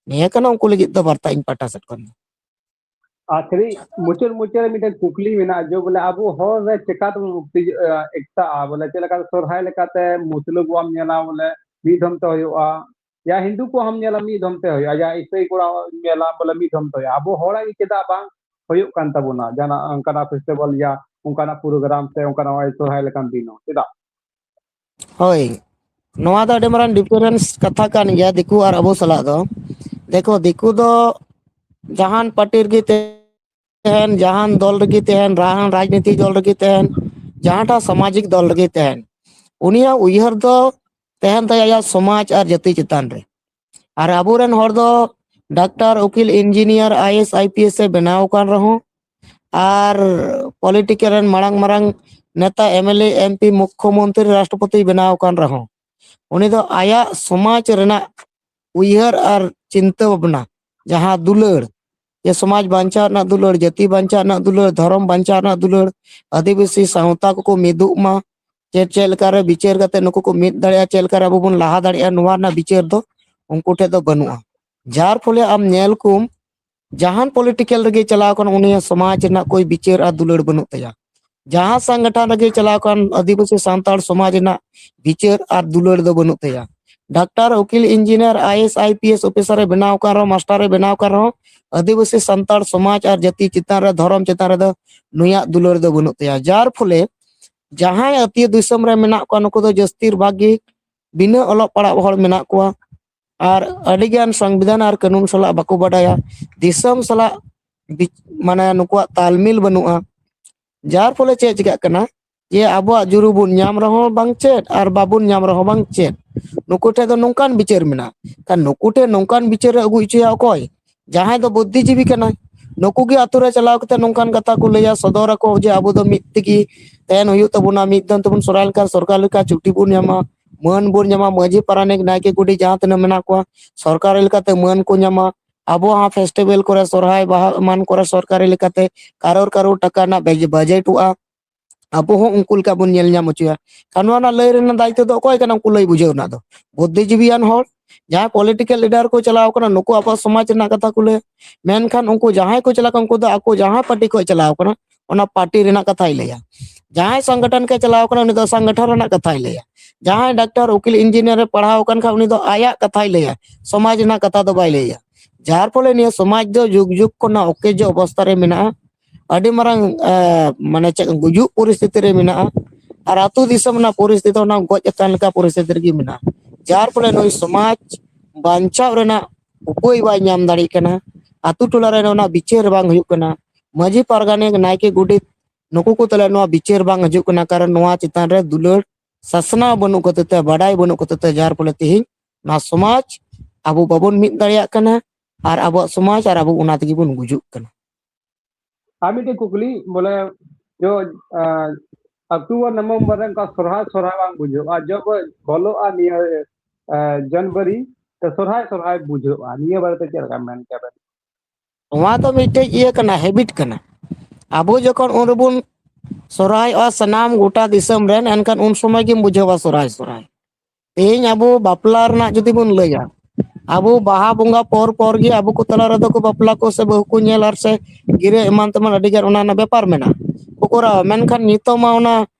ᱱᱤᱭᱟᱹ ᱠᱟᱱᱟ ᱩᱱᱠᱩ ᱞᱟᱹᱜᱤᱫ ᱫᱚ ᱵᱟᱨᱛᱟ ᱤᱧ ᱯᱟᱦᱴᱟ ᱥᱮᱫ ᱠᱷᱚᱱ ᱫᱚ᱾ ᱟᱨ ᱥᱟᱹᱨᱤ ᱢᱩᱪᱟᱹᱫ ᱢᱩᱪᱟᱹᱫ ᱨᱮ ᱢᱤᱫᱴᱮᱱ ᱠᱩᱠᱞᱤ ᱢᱮᱱᱟᱜᱼᱟ, ᱡᱮ ᱵᱚᱞᱮ ᱟᱵᱚ ᱦᱚᱲ ᱨᱮ ᱪᱮᱠᱟ ᱛᱮᱵᱚᱱ ᱩᱛᱛᱮᱡ-, ᱮ, ᱮᱠᱛᱟᱜᱼᱟ? ᱵᱚᱞᱮ ᱪᱮᱫ ᱞᱮᱠᱟ ᱥᱚᱨᱦᱟᱭ ᱞᱮᱠᱟᱛᱮ ᱢᱩᱥᱞᱟᱹ ᱠᱚᱣᱟᱜ ᱧᱮᱞᱟ, ᱵᱚᱞᱮ ᱢᱤᱫ ᱫᱷᱚᱢ ᱛᱮ ᱦᱩᱭᱩᱜᱼᱟ, ᱭᱟ ᱦᱤᱱᱫᱩ ᱠᱚᱣᱟᱜ ᱦᱚᱸᱢ ᱧᱮᱞᱟ ᱢᱤᱫ ᱫᱷᱚᱢ ᱛᱮ ᱦᱩᱭᱩᱜᱼᱟ, ᱭᱟ ᱤᱥᱟᱹᱭ ᱠᱚᱲᱟ ᱧᱮᱞᱟ, ᱵᱚᱞᱮ ᱢᱤᱫ ᱫᱷᱚᱢ ᱛᱮ ᱦᱩᱭᱩᱜᱼᱟ᱾ ᱟᱵᱚ ᱦᱚᱲᱟᱜ ᱜᱮ ᱪᱮᱫᱟᱜ ᱵᱟᱝ ᱦᱩᱭᱩᱜ ᱠᱟᱱ ᱛᱟᱵᱚᱱᱟ ᱡᱟᱦᱟᱱᱟᱜ ᱚᱱᱠᱟᱱᱟᱜ ᱯᱷᱮᱥᱴᱤᱵᱷᱟᱞ ᱭᱟ ᱚᱱᱠᱟᱱᱟᱜ ᱯᱨᱳᱜᱨᱟᱢ ᱥᱮ ᱚᱱᱠᱟᱱᱟᱜ ᱱᱚᱜᱼᱚᱭ ᱥᱚᱨᱦᱟᱭ ᱞᱮᱠᱟᱱ ᱫᱤᱱ ᱦᱚᱸ? ᱪᱮᱫᱟᱜ? ᱦᱳᱭ, ᱱᱚᱣᱟ ᱫᱚ ᱟᱹᱰᱤ ᱢᱟᱨᱟᱝ ᱰᱤᱯᱷᱟᱨᱮᱱᱥ ᱠᱟᱛᱷᱟ ᱠᱟᱱ ᱜᱮᱭᱟ ᱫᱤᱠᱩ ᱟᱨ ᱟᱵᱚ ᱥᱟᱞᱟᱜ ᱫᱚ᱾ ᱫᱮᱠᱷᱚ, ᱫᱤᱠᱩ ᱫᱚ ᱡᱟᱦᱟᱱ ᱯᱟᱨᱴᱤ ᱨᱮᱜᱮ ᱛᱟᱦᱮᱱ, ᱡᱟᱦᱟᱱ ᱫᱚᱞ ᱨᱮᱜᱮ ᱛᱟᱦᱮᱱ, ᱡᱟᱦᱟᱱ ᱨᱟᱡᱽᱱᱤᱛᱤ ᱫᱚᱞ ᱨᱮᱜᱮ ᱛᱟᱦᱮᱱ, ᱡᱟᱦᱟᱸᱴᱟᱜ ᱥᱟᱢᱟᱡᱤᱠ ᱫᱚᱞ ᱨᱮᱜᱮ ᱛᱟᱦᱮᱱ, ᱩᱱᱤᱭᱟᱜ ᱩᱭᱦᱟᱹᱨ ᱫᱚ ᱛᱟᱦᱮᱱ ᱛᱟᱭᱟ ᱟᱭᱟᱜ ᱥᱚᱢᱟᱡᱽ ᱟᱨ ᱡᱟᱹᱛᱤ ᱪᱮᱛᱟᱱ ᱨᱮ᱾ ᱟᱨ ᱟᱵᱚᱨᱮᱱ ᱦᱚᱲ ᱫᱚ ᱰᱟᱠᱛᱟᱨ, ᱩᱠᱤᱞ, engineer, I A S, I P S ᱮ ᱵᱮᱱᱟᱣ ᱟᱠᱟᱱ ᱨᱮᱦᱚᱸ, ᱟᱨ ᱯᱚᱞᱤᱴᱤᱠᱟᱞ ᱨᱮᱱ ᱢᱟᱨᱟᱝ ᱢᱟᱨᱟᱝ ᱱᱮᱛᱟ, M L A, M P, ᱢᱩᱠᱠᱷᱚᱢᱚᱱᱛᱨᱤ, ᱨᱟᱥᱴᱨᱚᱯᱚᱛᱤ ᱵᱮᱱᱟᱣ ᱟᱠᱟᱱ ᱨᱮᱦᱚᱸ, ᱩᱱᱤ ᱫᱚ ᱟᱭᱟᱜ ᱥᱚᱢᱟᱡᱽ ᱨᱮᱱᱟᱜ ᱩᱭᱦᱟᱹᱨ ᱟᱨ ᱪᱤᱱᱛᱟᱹ ᱵᱷᱟᱵᱽᱱᱟ, ᱡᱟᱦᱟᱸ ᱫᱩᱞᱟᱹᱲ, ᱡᱮ ᱥᱚᱢᱟᱡᱽ ᱵᱟᱧᱪᱟᱣ ᱨᱮᱱᱟᱜ ᱫᱩᱞᱟᱹᱲ, ᱡᱟᱹᱛᱤ ᱵᱟᱧᱪᱟᱣ ᱨᱮᱱᱟᱜ ᱫᱩᱞᱟᱹᱲ, ᱫᱷᱚᱨᱚᱢ ᱵᱟᱧᱪᱟᱣ ᱨᱮᱱᱟᱜ ᱫᱩᱞᱟᱹᱲ, ᱟᱹᱫᱤᱵᱟᱹᱥᱤ ᱥᱟᱶᱛᱟ ᱠᱚᱠᱚ ᱢᱤᱫᱚᱜ ᱢᱟ, ᱪᱮᱫ, ᱪᱮᱫ ᱞᱮᱠᱟᱨᱮ ᱵᱤᱪᱟᱹᱨ ᱠᱟᱛᱮ ᱱᱩᱠᱩ ᱠᱚ ᱢᱤᱫ ᱫᱟᱲᱮᱭᱟᱜᱼᱟ, ᱪᱮᱫ ᱞᱮᱠᱟᱨᱮ ᱟᱵᱚ ᱵᱚᱱ ᱞᱟᱦᱟ ᱫᱟᱲᱮᱭᱟᱜᱼᱟ, ᱱᱚᱣᱟ ᱨᱮᱱᱟᱜ ᱵᱤᱪᱟᱹᱨ ᱫᱚ ᱩᱱᱠᱩ ᱴᱷᱮᱱ ᱫᱚ ᱵᱟᱹᱱᱩᱜᱼᱟ᱾ ᱡᱟᱨ ᱯᱷᱚᱞᱮ ᱟᱢ ᱧᱮᱞ ᱠᱚᱢ, ᱡᱟᱦᱟᱱ ᱯᱚᱞᱤᱴᱤᱠᱟᱞ ᱨᱮᱜᱮ ᱪᱟᱞᱟᱣ ᱠᱟᱱ, ᱩᱱᱤᱭᱟᱜ ᱥᱚᱢᱟᱡᱽ ᱨᱮᱱᱟᱜ ᱠᱳᱭ ᱵᱤᱪᱟᱹᱨ ᱟᱨ ᱫᱩᱞᱟᱹᱲ ᱵᱟᱹᱱᱩᱜ ᱛᱟᱭᱟ᱾ ᱡᱟᱦᱟᱸ ᱥᱚᱝᱜᱚᱴᱷᱚᱱ ᱨᱮᱜᱮ ᱪᱟᱞᱟᱣ ᱠᱟᱱ, ᱟᱹᱫᱤᱵᱟᱹᱥᱤ ᱥᱟᱱᱛᱟᱲ ᱥᱚᱢᱟᱡᱽ ᱨᱮᱱᱟᱜ ᱵᱤᱪᱟᱹᱨ ᱟᱨ ᱫᱩᱞᱟᱹᱲ ᱫᱚ ᱵᱟᱹᱱᱩᱜ ᱛᱟᱭᱟ᱾ ᱰᱟᱠᱛᱟᱨ, ᱩᱠᱤᱞ, engineer, I A S, I P S officer ᱮ ᱵᱮᱱᱟᱣ ᱟᱠᱟᱱ ᱨᱮᱦᱚᱸ, ᱢᱟᱥᱴᱟᱨ ᱮ ᱵᱮᱱᱟᱣ ᱟᱠᱟᱱ ᱨᱮᱦᱚᱸ, ᱟᱹᱫᱤᱵᱟᱹᱥᱤ ᱥᱟᱱᱛᱟᱲ ᱥᱚᱢᱟᱡᱽ ᱟᱨ ᱡᱟᱹᱛᱤ ᱪᱮᱛᱟᱱ ᱨᱮ, ᱫᱷᱚᱨᱚᱢ ᱪᱮᱛᱟᱱ ᱨᱮᱫᱚ ᱱᱩᱭᱟᱜ ᱫᱩᱞᱟᱹᱲ ᱫᱚ ᱵᱟᱹᱱᱩᱜ ᱛᱟᱭᱟ᱾ ᱡᱟᱨ ᱯᱷᱚᱞᱮ ᱡᱟᱦᱟᱸᱭ ᱟᱹᱛᱤᱭᱟᱹ ᱫᱤᱥᱚᱢ ᱨᱮ ᱢᱮᱱᱟᱜ ᱠᱚᱣᱟ, ᱱᱩᱠᱩ ᱫᱚ ᱡᱟᱹᱥᱛᱤᱨ ᱵᱷᱟᱜᱽ ᱜᱮ ᱵᱤᱱᱟᱹ ᱚᱞᱚᱜ ᱯᱟᱲᱦᱟᱜ ᱦᱚᱲ ᱢᱮᱱᱟᱜ ᱠᱚᱣᱟ᱾ ᱟᱨ ᱟᱹᱰᱤᱜᱟᱱ ᱥᱚᱝᱵᱤᱫᱷᱟᱱ ᱟᱨ ᱠᱟᱹᱱᱩᱱ ᱥᱟᱞᱟᱜ ᱵᱟᱠᱚ ᱵᱟᱰᱟᱭᱟ, ᱫᱤᱥᱚᱢ ᱥᱟᱞᱟᱜ ᱵᱤᱪ- ᱢᱟᱱᱮ ᱱᱩᱠᱩᱣᱟᱜ ᱛᱟᱞᱢᱤᱞ ᱵᱟᱹᱱᱩᱜᱼᱟ᱾ ᱡᱟᱨ ᱯᱷᱚᱞᱮ ᱪᱮᱫ ᱪᱤᱠᱟᱹᱜ ᱠᱟᱱᱟ, ᱡᱮ ᱟᱵᱚᱣᱟᱜ ᱡᱩᱨᱩ ᱵᱚᱱ ᱧᱟᱢ ᱨᱮᱦᱚᱸ ᱵᱟᱝ ᱪᱮᱫ ᱟᱨ ᱵᱟᱵᱚᱱ ᱧᱟᱢ ᱨᱮᱦᱚᱸ ᱵᱟᱝ ᱪᱮᱫ᱾ ᱱᱩᱠᱩ ᱴᱷᱮᱱ ᱫᱚ ᱱᱚᱝᱠᱟᱱ ᱵᱤᱪᱟᱹᱨ ᱢᱮᱱᱟᱜᱼᱟ᱾ ᱠᱷᱟᱱ ᱱᱩᱠᱩ ᱴᱷᱮᱱ ᱱᱚᱝᱠᱟᱱ ᱵᱤᱪᱟᱹᱨ ᱮ ᱟᱹᱜᱩ ᱦᱚᱪᱚᱭᱟ ᱚᱠᱚᱭ? ᱡᱟᱦᱟᱸᱭ ᱫᱚ ᱵᱩᱫᱽᱫᱷᱤᱡᱤᱵᱤ ᱠᱟᱱᱟᱭ᱾ ᱱᱩᱠᱩ ᱜᱮ ᱟᱛᱳ ᱨᱮ ᱪᱟᱞᱟᱣ ᱠᱟᱛᱮ ᱱᱚᱝᱠᱟᱱ ᱠᱟᱛᱷᱟ ᱠᱚ ᱞᱟᱹᱭᱟ, ᱥᱚᱫᱚᱨ ᱟᱠᱚ ᱡᱮ ᱟᱵᱚ ᱫᱚ ᱢᱤᱫ ᱛᱮᱜᱮ ᱛᱟᱦᱮᱱ ᱦᱩᱭᱩᱜ ᱛᱟᱵᱚᱱᱟ, ᱢᱤᱫ ᱫᱚᱢ ᱛᱮᱵᱚᱱ ᱥᱚᱨᱦᱟᱭ ᱞᱮᱱᱠᱷᱟᱱ ᱥᱚᱨᱠᱟᱨ ᱞᱮᱠᱟ ᱪᱷᱩᱴᱤ ᱵᱚᱱ ᱧᱟᱢᱟ, ᱢᱟᱹᱱ ᱵᱚᱱ ᱧᱟᱢᱟ, ᱢᱟᱹᱡᱷᱤ ᱯᱟᱨᱟᱱᱤᱠ ᱱᱟᱭᱠᱮ ᱜᱚᱰᱮᱛ ᱡᱟᱦᱟᱸ ᱛᱤᱱᱟᱹᱜ ᱢᱮᱱᱟᱜ ᱠᱚᱣᱟ ᱥᱚᱨᱠᱟᱨᱤ ᱞᱮᱠᱟᱛᱮ ᱢᱟᱹᱱ ᱠᱚ ᱧᱟᱢᱟ᱾ ᱟᱵᱚ ᱦᱚᱸ ᱯᱷᱮᱥᱴᱤᱵᱮᱞ ᱠᱚᱨᱮ, ᱥᱚᱨᱦᱟᱭ ᱵᱟᱦᱟ ᱮᱢᱟᱱ ᱠᱚᱨᱮ ᱥᱚᱨᱠᱟᱨᱤ ᱞᱮᱠᱟᱛᱮ ᱠᱟᱨᱳᱲ ᱠᱟᱨᱳᱲ ᱴᱟᱠᱟ ᱨᱮᱱᱟᱜ ᱵᱟᱡ- ᱵᱟᱡᱮᱴᱚᱜᱼᱟ᱾ ᱟᱵᱚ ᱦᱚᱸ ᱩᱱᱠᱩ ᱞᱮᱠᱟ ᱵᱚᱱ ᱧᱮᱞ ᱧᱟᱢ ᱦᱚᱪᱚᱭᱟ᱾ ᱟᱨ ᱱᱚᱣᱟ ᱨᱮᱱᱟᱜ ᱞᱟᱹᱭ ᱨᱮᱱᱟᱜ ᱫᱟᱭᱤᱛᱛᱚ ᱫᱚ ᱚᱠᱚᱭ ᱠᱟᱱᱟ? ᱩᱱᱠᱩ ᱞᱟᱹᱭ ᱵᱩᱡᱷᱟᱹᱣ ᱨᱮᱱᱟᱜ ᱫᱚ ᱵᱩᱫᱽᱫᱷᱤᱡᱤᱵᱤᱭᱟᱱ ᱦᱚᱲ, ᱡᱟᱦᱟᱸᱭ ᱯᱚᱞᱤᱴᱤᱠᱮᱞ ᱞᱤᱰᱟᱨ ᱠᱚ ᱪᱟᱞᱟᱣ ᱠᱟᱱᱟ, ᱱᱩᱠᱩ ᱟᱵᱚᱣᱟᱜ ᱥᱚᱢᱟᱡᱽ ᱨᱮᱱᱟᱜ ᱠᱟᱛᱷᱟ ᱠᱚ ᱞᱟᱹᱭᱟ᱾ ᱢᱮᱱᱠᱷᱟᱱ ᱩᱱᱠᱩ ᱡᱟᱦᱟᱸᱭ ᱠᱚ ᱪᱟᱞᱟᱜ ᱠᱟᱱᱟ, ᱩᱱᱠᱩ ᱫᱚ ᱟᱠᱚ ᱡᱟᱦᱟᱸ ᱯᱟᱨᱴᱤ ᱠᱷᱚᱱ ᱪᱟᱞᱟᱣ ᱠᱟᱱᱟ, ᱚᱱᱟ ᱯᱟᱨᱴᱤ ᱨᱮᱱᱟᱜ ᱠᱟᱛᱷᱟᱭ ᱞᱟᱹᱭᱟ᱾ ᱡᱟᱦᱟᱸᱭ ᱥᱚᱝᱜᱚᱴᱷᱚᱱ ᱠᱷᱚᱱ ᱪᱟᱞᱟᱣ ᱠᱟᱱᱟ, ᱩᱱᱤ ᱫᱚ ᱥᱚᱝᱜᱚᱴᱷᱚᱱ ᱨᱮᱱᱟᱜ ᱠᱟᱛᱷᱟᱭ ᱞᱟᱹᱭᱟ᱾ ᱡᱟᱦᱟᱸᱭ ᱰᱟᱠᱛᱟᱨ, ᱩᱠᱤᱞ, ᱤᱧᱡᱤᱱᱤᱭᱟᱨ ᱮ ᱯᱟᱲᱦᱟᱣ ᱟᱠᱟᱱ ᱠᱷᱟᱱ, ᱩᱱᱤ ᱫᱚ ᱟᱭᱟᱜ ᱠᱟᱛᱷᱟᱭ ᱞᱟᱹᱭᱟ, ᱥᱚᱢᱟᱡᱽ ᱨᱮᱱᱟᱜ ᱠᱟᱛᱷᱟ ᱫᱚ ᱵᱟᱭ ᱞᱟᱹᱭᱟ᱾ ᱡᱟᱨ ᱯᱷᱚᱞᱮ ᱱᱤᱭᱟᱹ ᱥᱚᱢᱟᱡᱽ ᱫᱚ ᱡᱩᱜᱽ ᱡᱩᱜᱽ ᱠᱷᱚᱱᱟᱜ ᱚᱠᱮᱡᱚ ᱚᱵᱚᱥᱛᱟ ᱨᱮ ᱢᱮᱱᱟᱜᱼᱟ᱾ ᱟᱹᱰᱤ ᱢᱟᱨᱟᱝ, ᱮ, ᱢᱟᱱᱮ ᱪᱮᱫ, ᱜᱩᱡᱩᱜ ᱯᱚᱨᱤᱥᱛᱷᱤᱛᱤ ᱨᱮ ᱢᱮᱱᱟᱜᱼᱟ᱾ ᱟᱨ ᱟᱹᱛᱩ ᱫᱤᱥᱚᱢ ᱨᱮᱱᱟᱜ ᱯᱚᱨᱤᱥᱛᱷᱤᱛᱤ ᱚᱱᱟ ᱜᱚᱡ ᱟᱠᱟᱱ ᱞᱮᱠᱟ ᱯᱚᱨᱤᱥᱛᱷᱤᱛᱤ ᱨᱮᱜᱮ ᱢᱮᱱᱟᱜᱼᱟ᱾ ᱡᱟᱨ ᱯᱷᱚᱞᱮ ᱱᱩᱭ ᱥᱚᱢᱟᱡᱽ ᱵᱟᱧᱪᱟᱣ ᱨᱮᱱᱟᱜ ᱩᱯᱟᱹᱭ ᱵᱟᱭ ᱧᱟᱢ ᱫᱟᱲᱮᱭᱟᱜ ᱠᱟᱱᱟ᱾ ᱟᱹᱛᱩ ᱴᱚᱞᱟ ᱨᱮ ᱚᱱᱟ ᱵᱤᱪᱟᱹᱨ ᱵᱟᱝ ᱦᱩᱭᱩᱜ ᱠᱟᱱᱟ᱾ ᱢᱟᱹᱡᱷᱤ ᱯᱟᱨᱜᱟᱱᱟ, ᱱᱟᱭᱠᱮ, ᱜᱚᱰᱮᱛ, ᱱᱩᱠᱩ ᱠᱚ ᱛᱟᱞᱟ ᱱᱚᱣᱟ ᱵᱤᱪᱟᱹᱨ ᱵᱟᱝ ᱦᱤᱡᱩᱜ ᱠᱟᱱᱟ, ᱠᱟᱨᱚᱱ ᱱᱚᱣᱟ ᱪᱮᱛᱟᱱ ᱨᱮ ᱫᱩᱞᱟᱹᱲ ᱥᱟᱥᱱᱟᱣ ᱵᱟᱹᱱᱩᱜ ᱠᱷᱟᱹᱛᱤᱨ ᱛᱮ, ᱵᱟᱰᱟᱭ ᱵᱟᱹᱱᱩᱜ ᱠᱷᱟᱹᱛᱤᱨ ᱛᱮ, ᱡᱟᱨ ᱯᱷᱚᱞᱮ ᱛᱮᱦᱮᱧ ᱱᱚᱣᱟ ᱥᱚᱢᱟᱡᱽ ᱟᱵᱚ ᱵᱟᱵᱚᱱ ᱢᱤᱫ ᱫᱟᱲᱮᱭᱟᱜ ᱠᱟᱱᱟ᱾ ᱟᱨ ᱟᱵᱚᱣᱟᱜ ᱥᱚᱢᱟᱡᱽ ᱟᱨ ᱟᱵᱚ ᱚᱱᱟ ᱛᱮᱜᱮ ᱵᱚᱱ ᱜᱩᱡᱩᱜ ᱠᱟᱱᱟ᱾ ᱟᱨ ᱢᱤᱫᱴᱮᱡ ᱠᱩᱠᱞᱤ, ᱵᱚᱞᱮ, ᱡᱚ, ᱟᱸ, ᱚᱠᱴᱳᱵᱚᱨ ᱱᱚᱵᱷᱮᱢᱵᱚᱨ ᱨᱮ ᱚᱱᱠᱟ ᱥᱚᱨᱦᱟᱭ ᱥᱚᱨᱦᱟᱭ ᱵᱟᱝ ᱵᱩᱡᱷᱟᱹᱜᱼᱟ, ᱡᱚᱵ ᱵᱚᱞᱚᱜᱼᱟ ᱱᱤᱭᱟᱹ, ᱟᱸ, ᱡᱟᱱᱩᱣᱟᱨᱤ ᱛᱮ ᱥᱚᱨᱦᱟᱭ ᱥᱚᱨᱦᱟᱭ ᱵᱩᱡᱷᱟᱹᱜᱼᱟ, ᱱᱤᱭᱟᱹ ᱵᱟᱨᱮᱛᱮ ᱪᱮᱫ ᱞᱮᱠᱟ ᱢᱮᱱ ᱠᱮᱭᱟ ᱵᱮᱱ? ᱱᱚᱣᱟ ᱫᱚ ᱢᱤᱫᱴᱮᱡ ᱤᱭᱟᱹ ᱠᱟᱱᱟ, ᱦᱮᱵᱤᱴ ᱠᱟᱱᱟ᱾ ᱟᱵᱚ ᱡᱚᱠᱷᱚᱱ ᱩᱱ ᱨᱮᱵᱚᱱ ᱥᱚᱨᱦᱟᱭᱚᱜᱼᱟ ᱥᱟᱱᱟᱢ ᱜᱚᱴᱟ ᱫᱤᱥᱚᱢ ᱨᱮᱱ, ᱮᱱᱠᱷᱟᱱ ᱩᱱ ᱥᱚᱢᱚᱭ ᱜᱮᱢ ᱵᱩᱡᱷᱟᱹᱣᱟ ᱥᱚᱨᱦᱟᱭ ᱥᱚᱨᱦᱟᱭ᱾ ᱛᱮᱦᱮᱧ ᱟᱵᱚ ᱵᱟᱯᱞᱟ ᱨᱮᱱᱟᱜ ᱡᱩᱫᱤ ᱵᱚᱱ ᱞᱟᱹᱭᱟ, ᱟᱵᱚ ᱵᱟᱦᱟ ᱵᱚᱸᱜᱟ ᱯᱚᱨ ᱯᱚᱨ ᱜᱮ ᱟᱵᱚ ᱠᱚ ᱛᱟᱞᱟ ᱨᱮᱫᱚ ᱠᱚ ᱵᱟᱯᱞᱟ ᱠᱚ ᱥᱮ ᱵᱟᱹᱦᱩ ᱠᱚ ᱧᱮᱞ ᱟᱨ ᱥᱮ ᱜᱤᱨᱟᱹ ᱮᱢᱟᱱ ᱛᱮᱢᱟᱱ ᱟᱹᱰᱤ ᱜᱟᱱ ᱚᱱᱟ ᱨᱮᱱᱟᱜ ᱵᱮᱯᱟᱨ ᱢᱮᱱᱟᱜᱼᱟ, ᱠᱚ ᱠᱚᱨᱟᱣᱟ᱾ ᱢᱮᱱᱠᱷᱟᱱ ᱱᱤᱛᱚᱜ ᱢᱟ ᱚᱱᱟ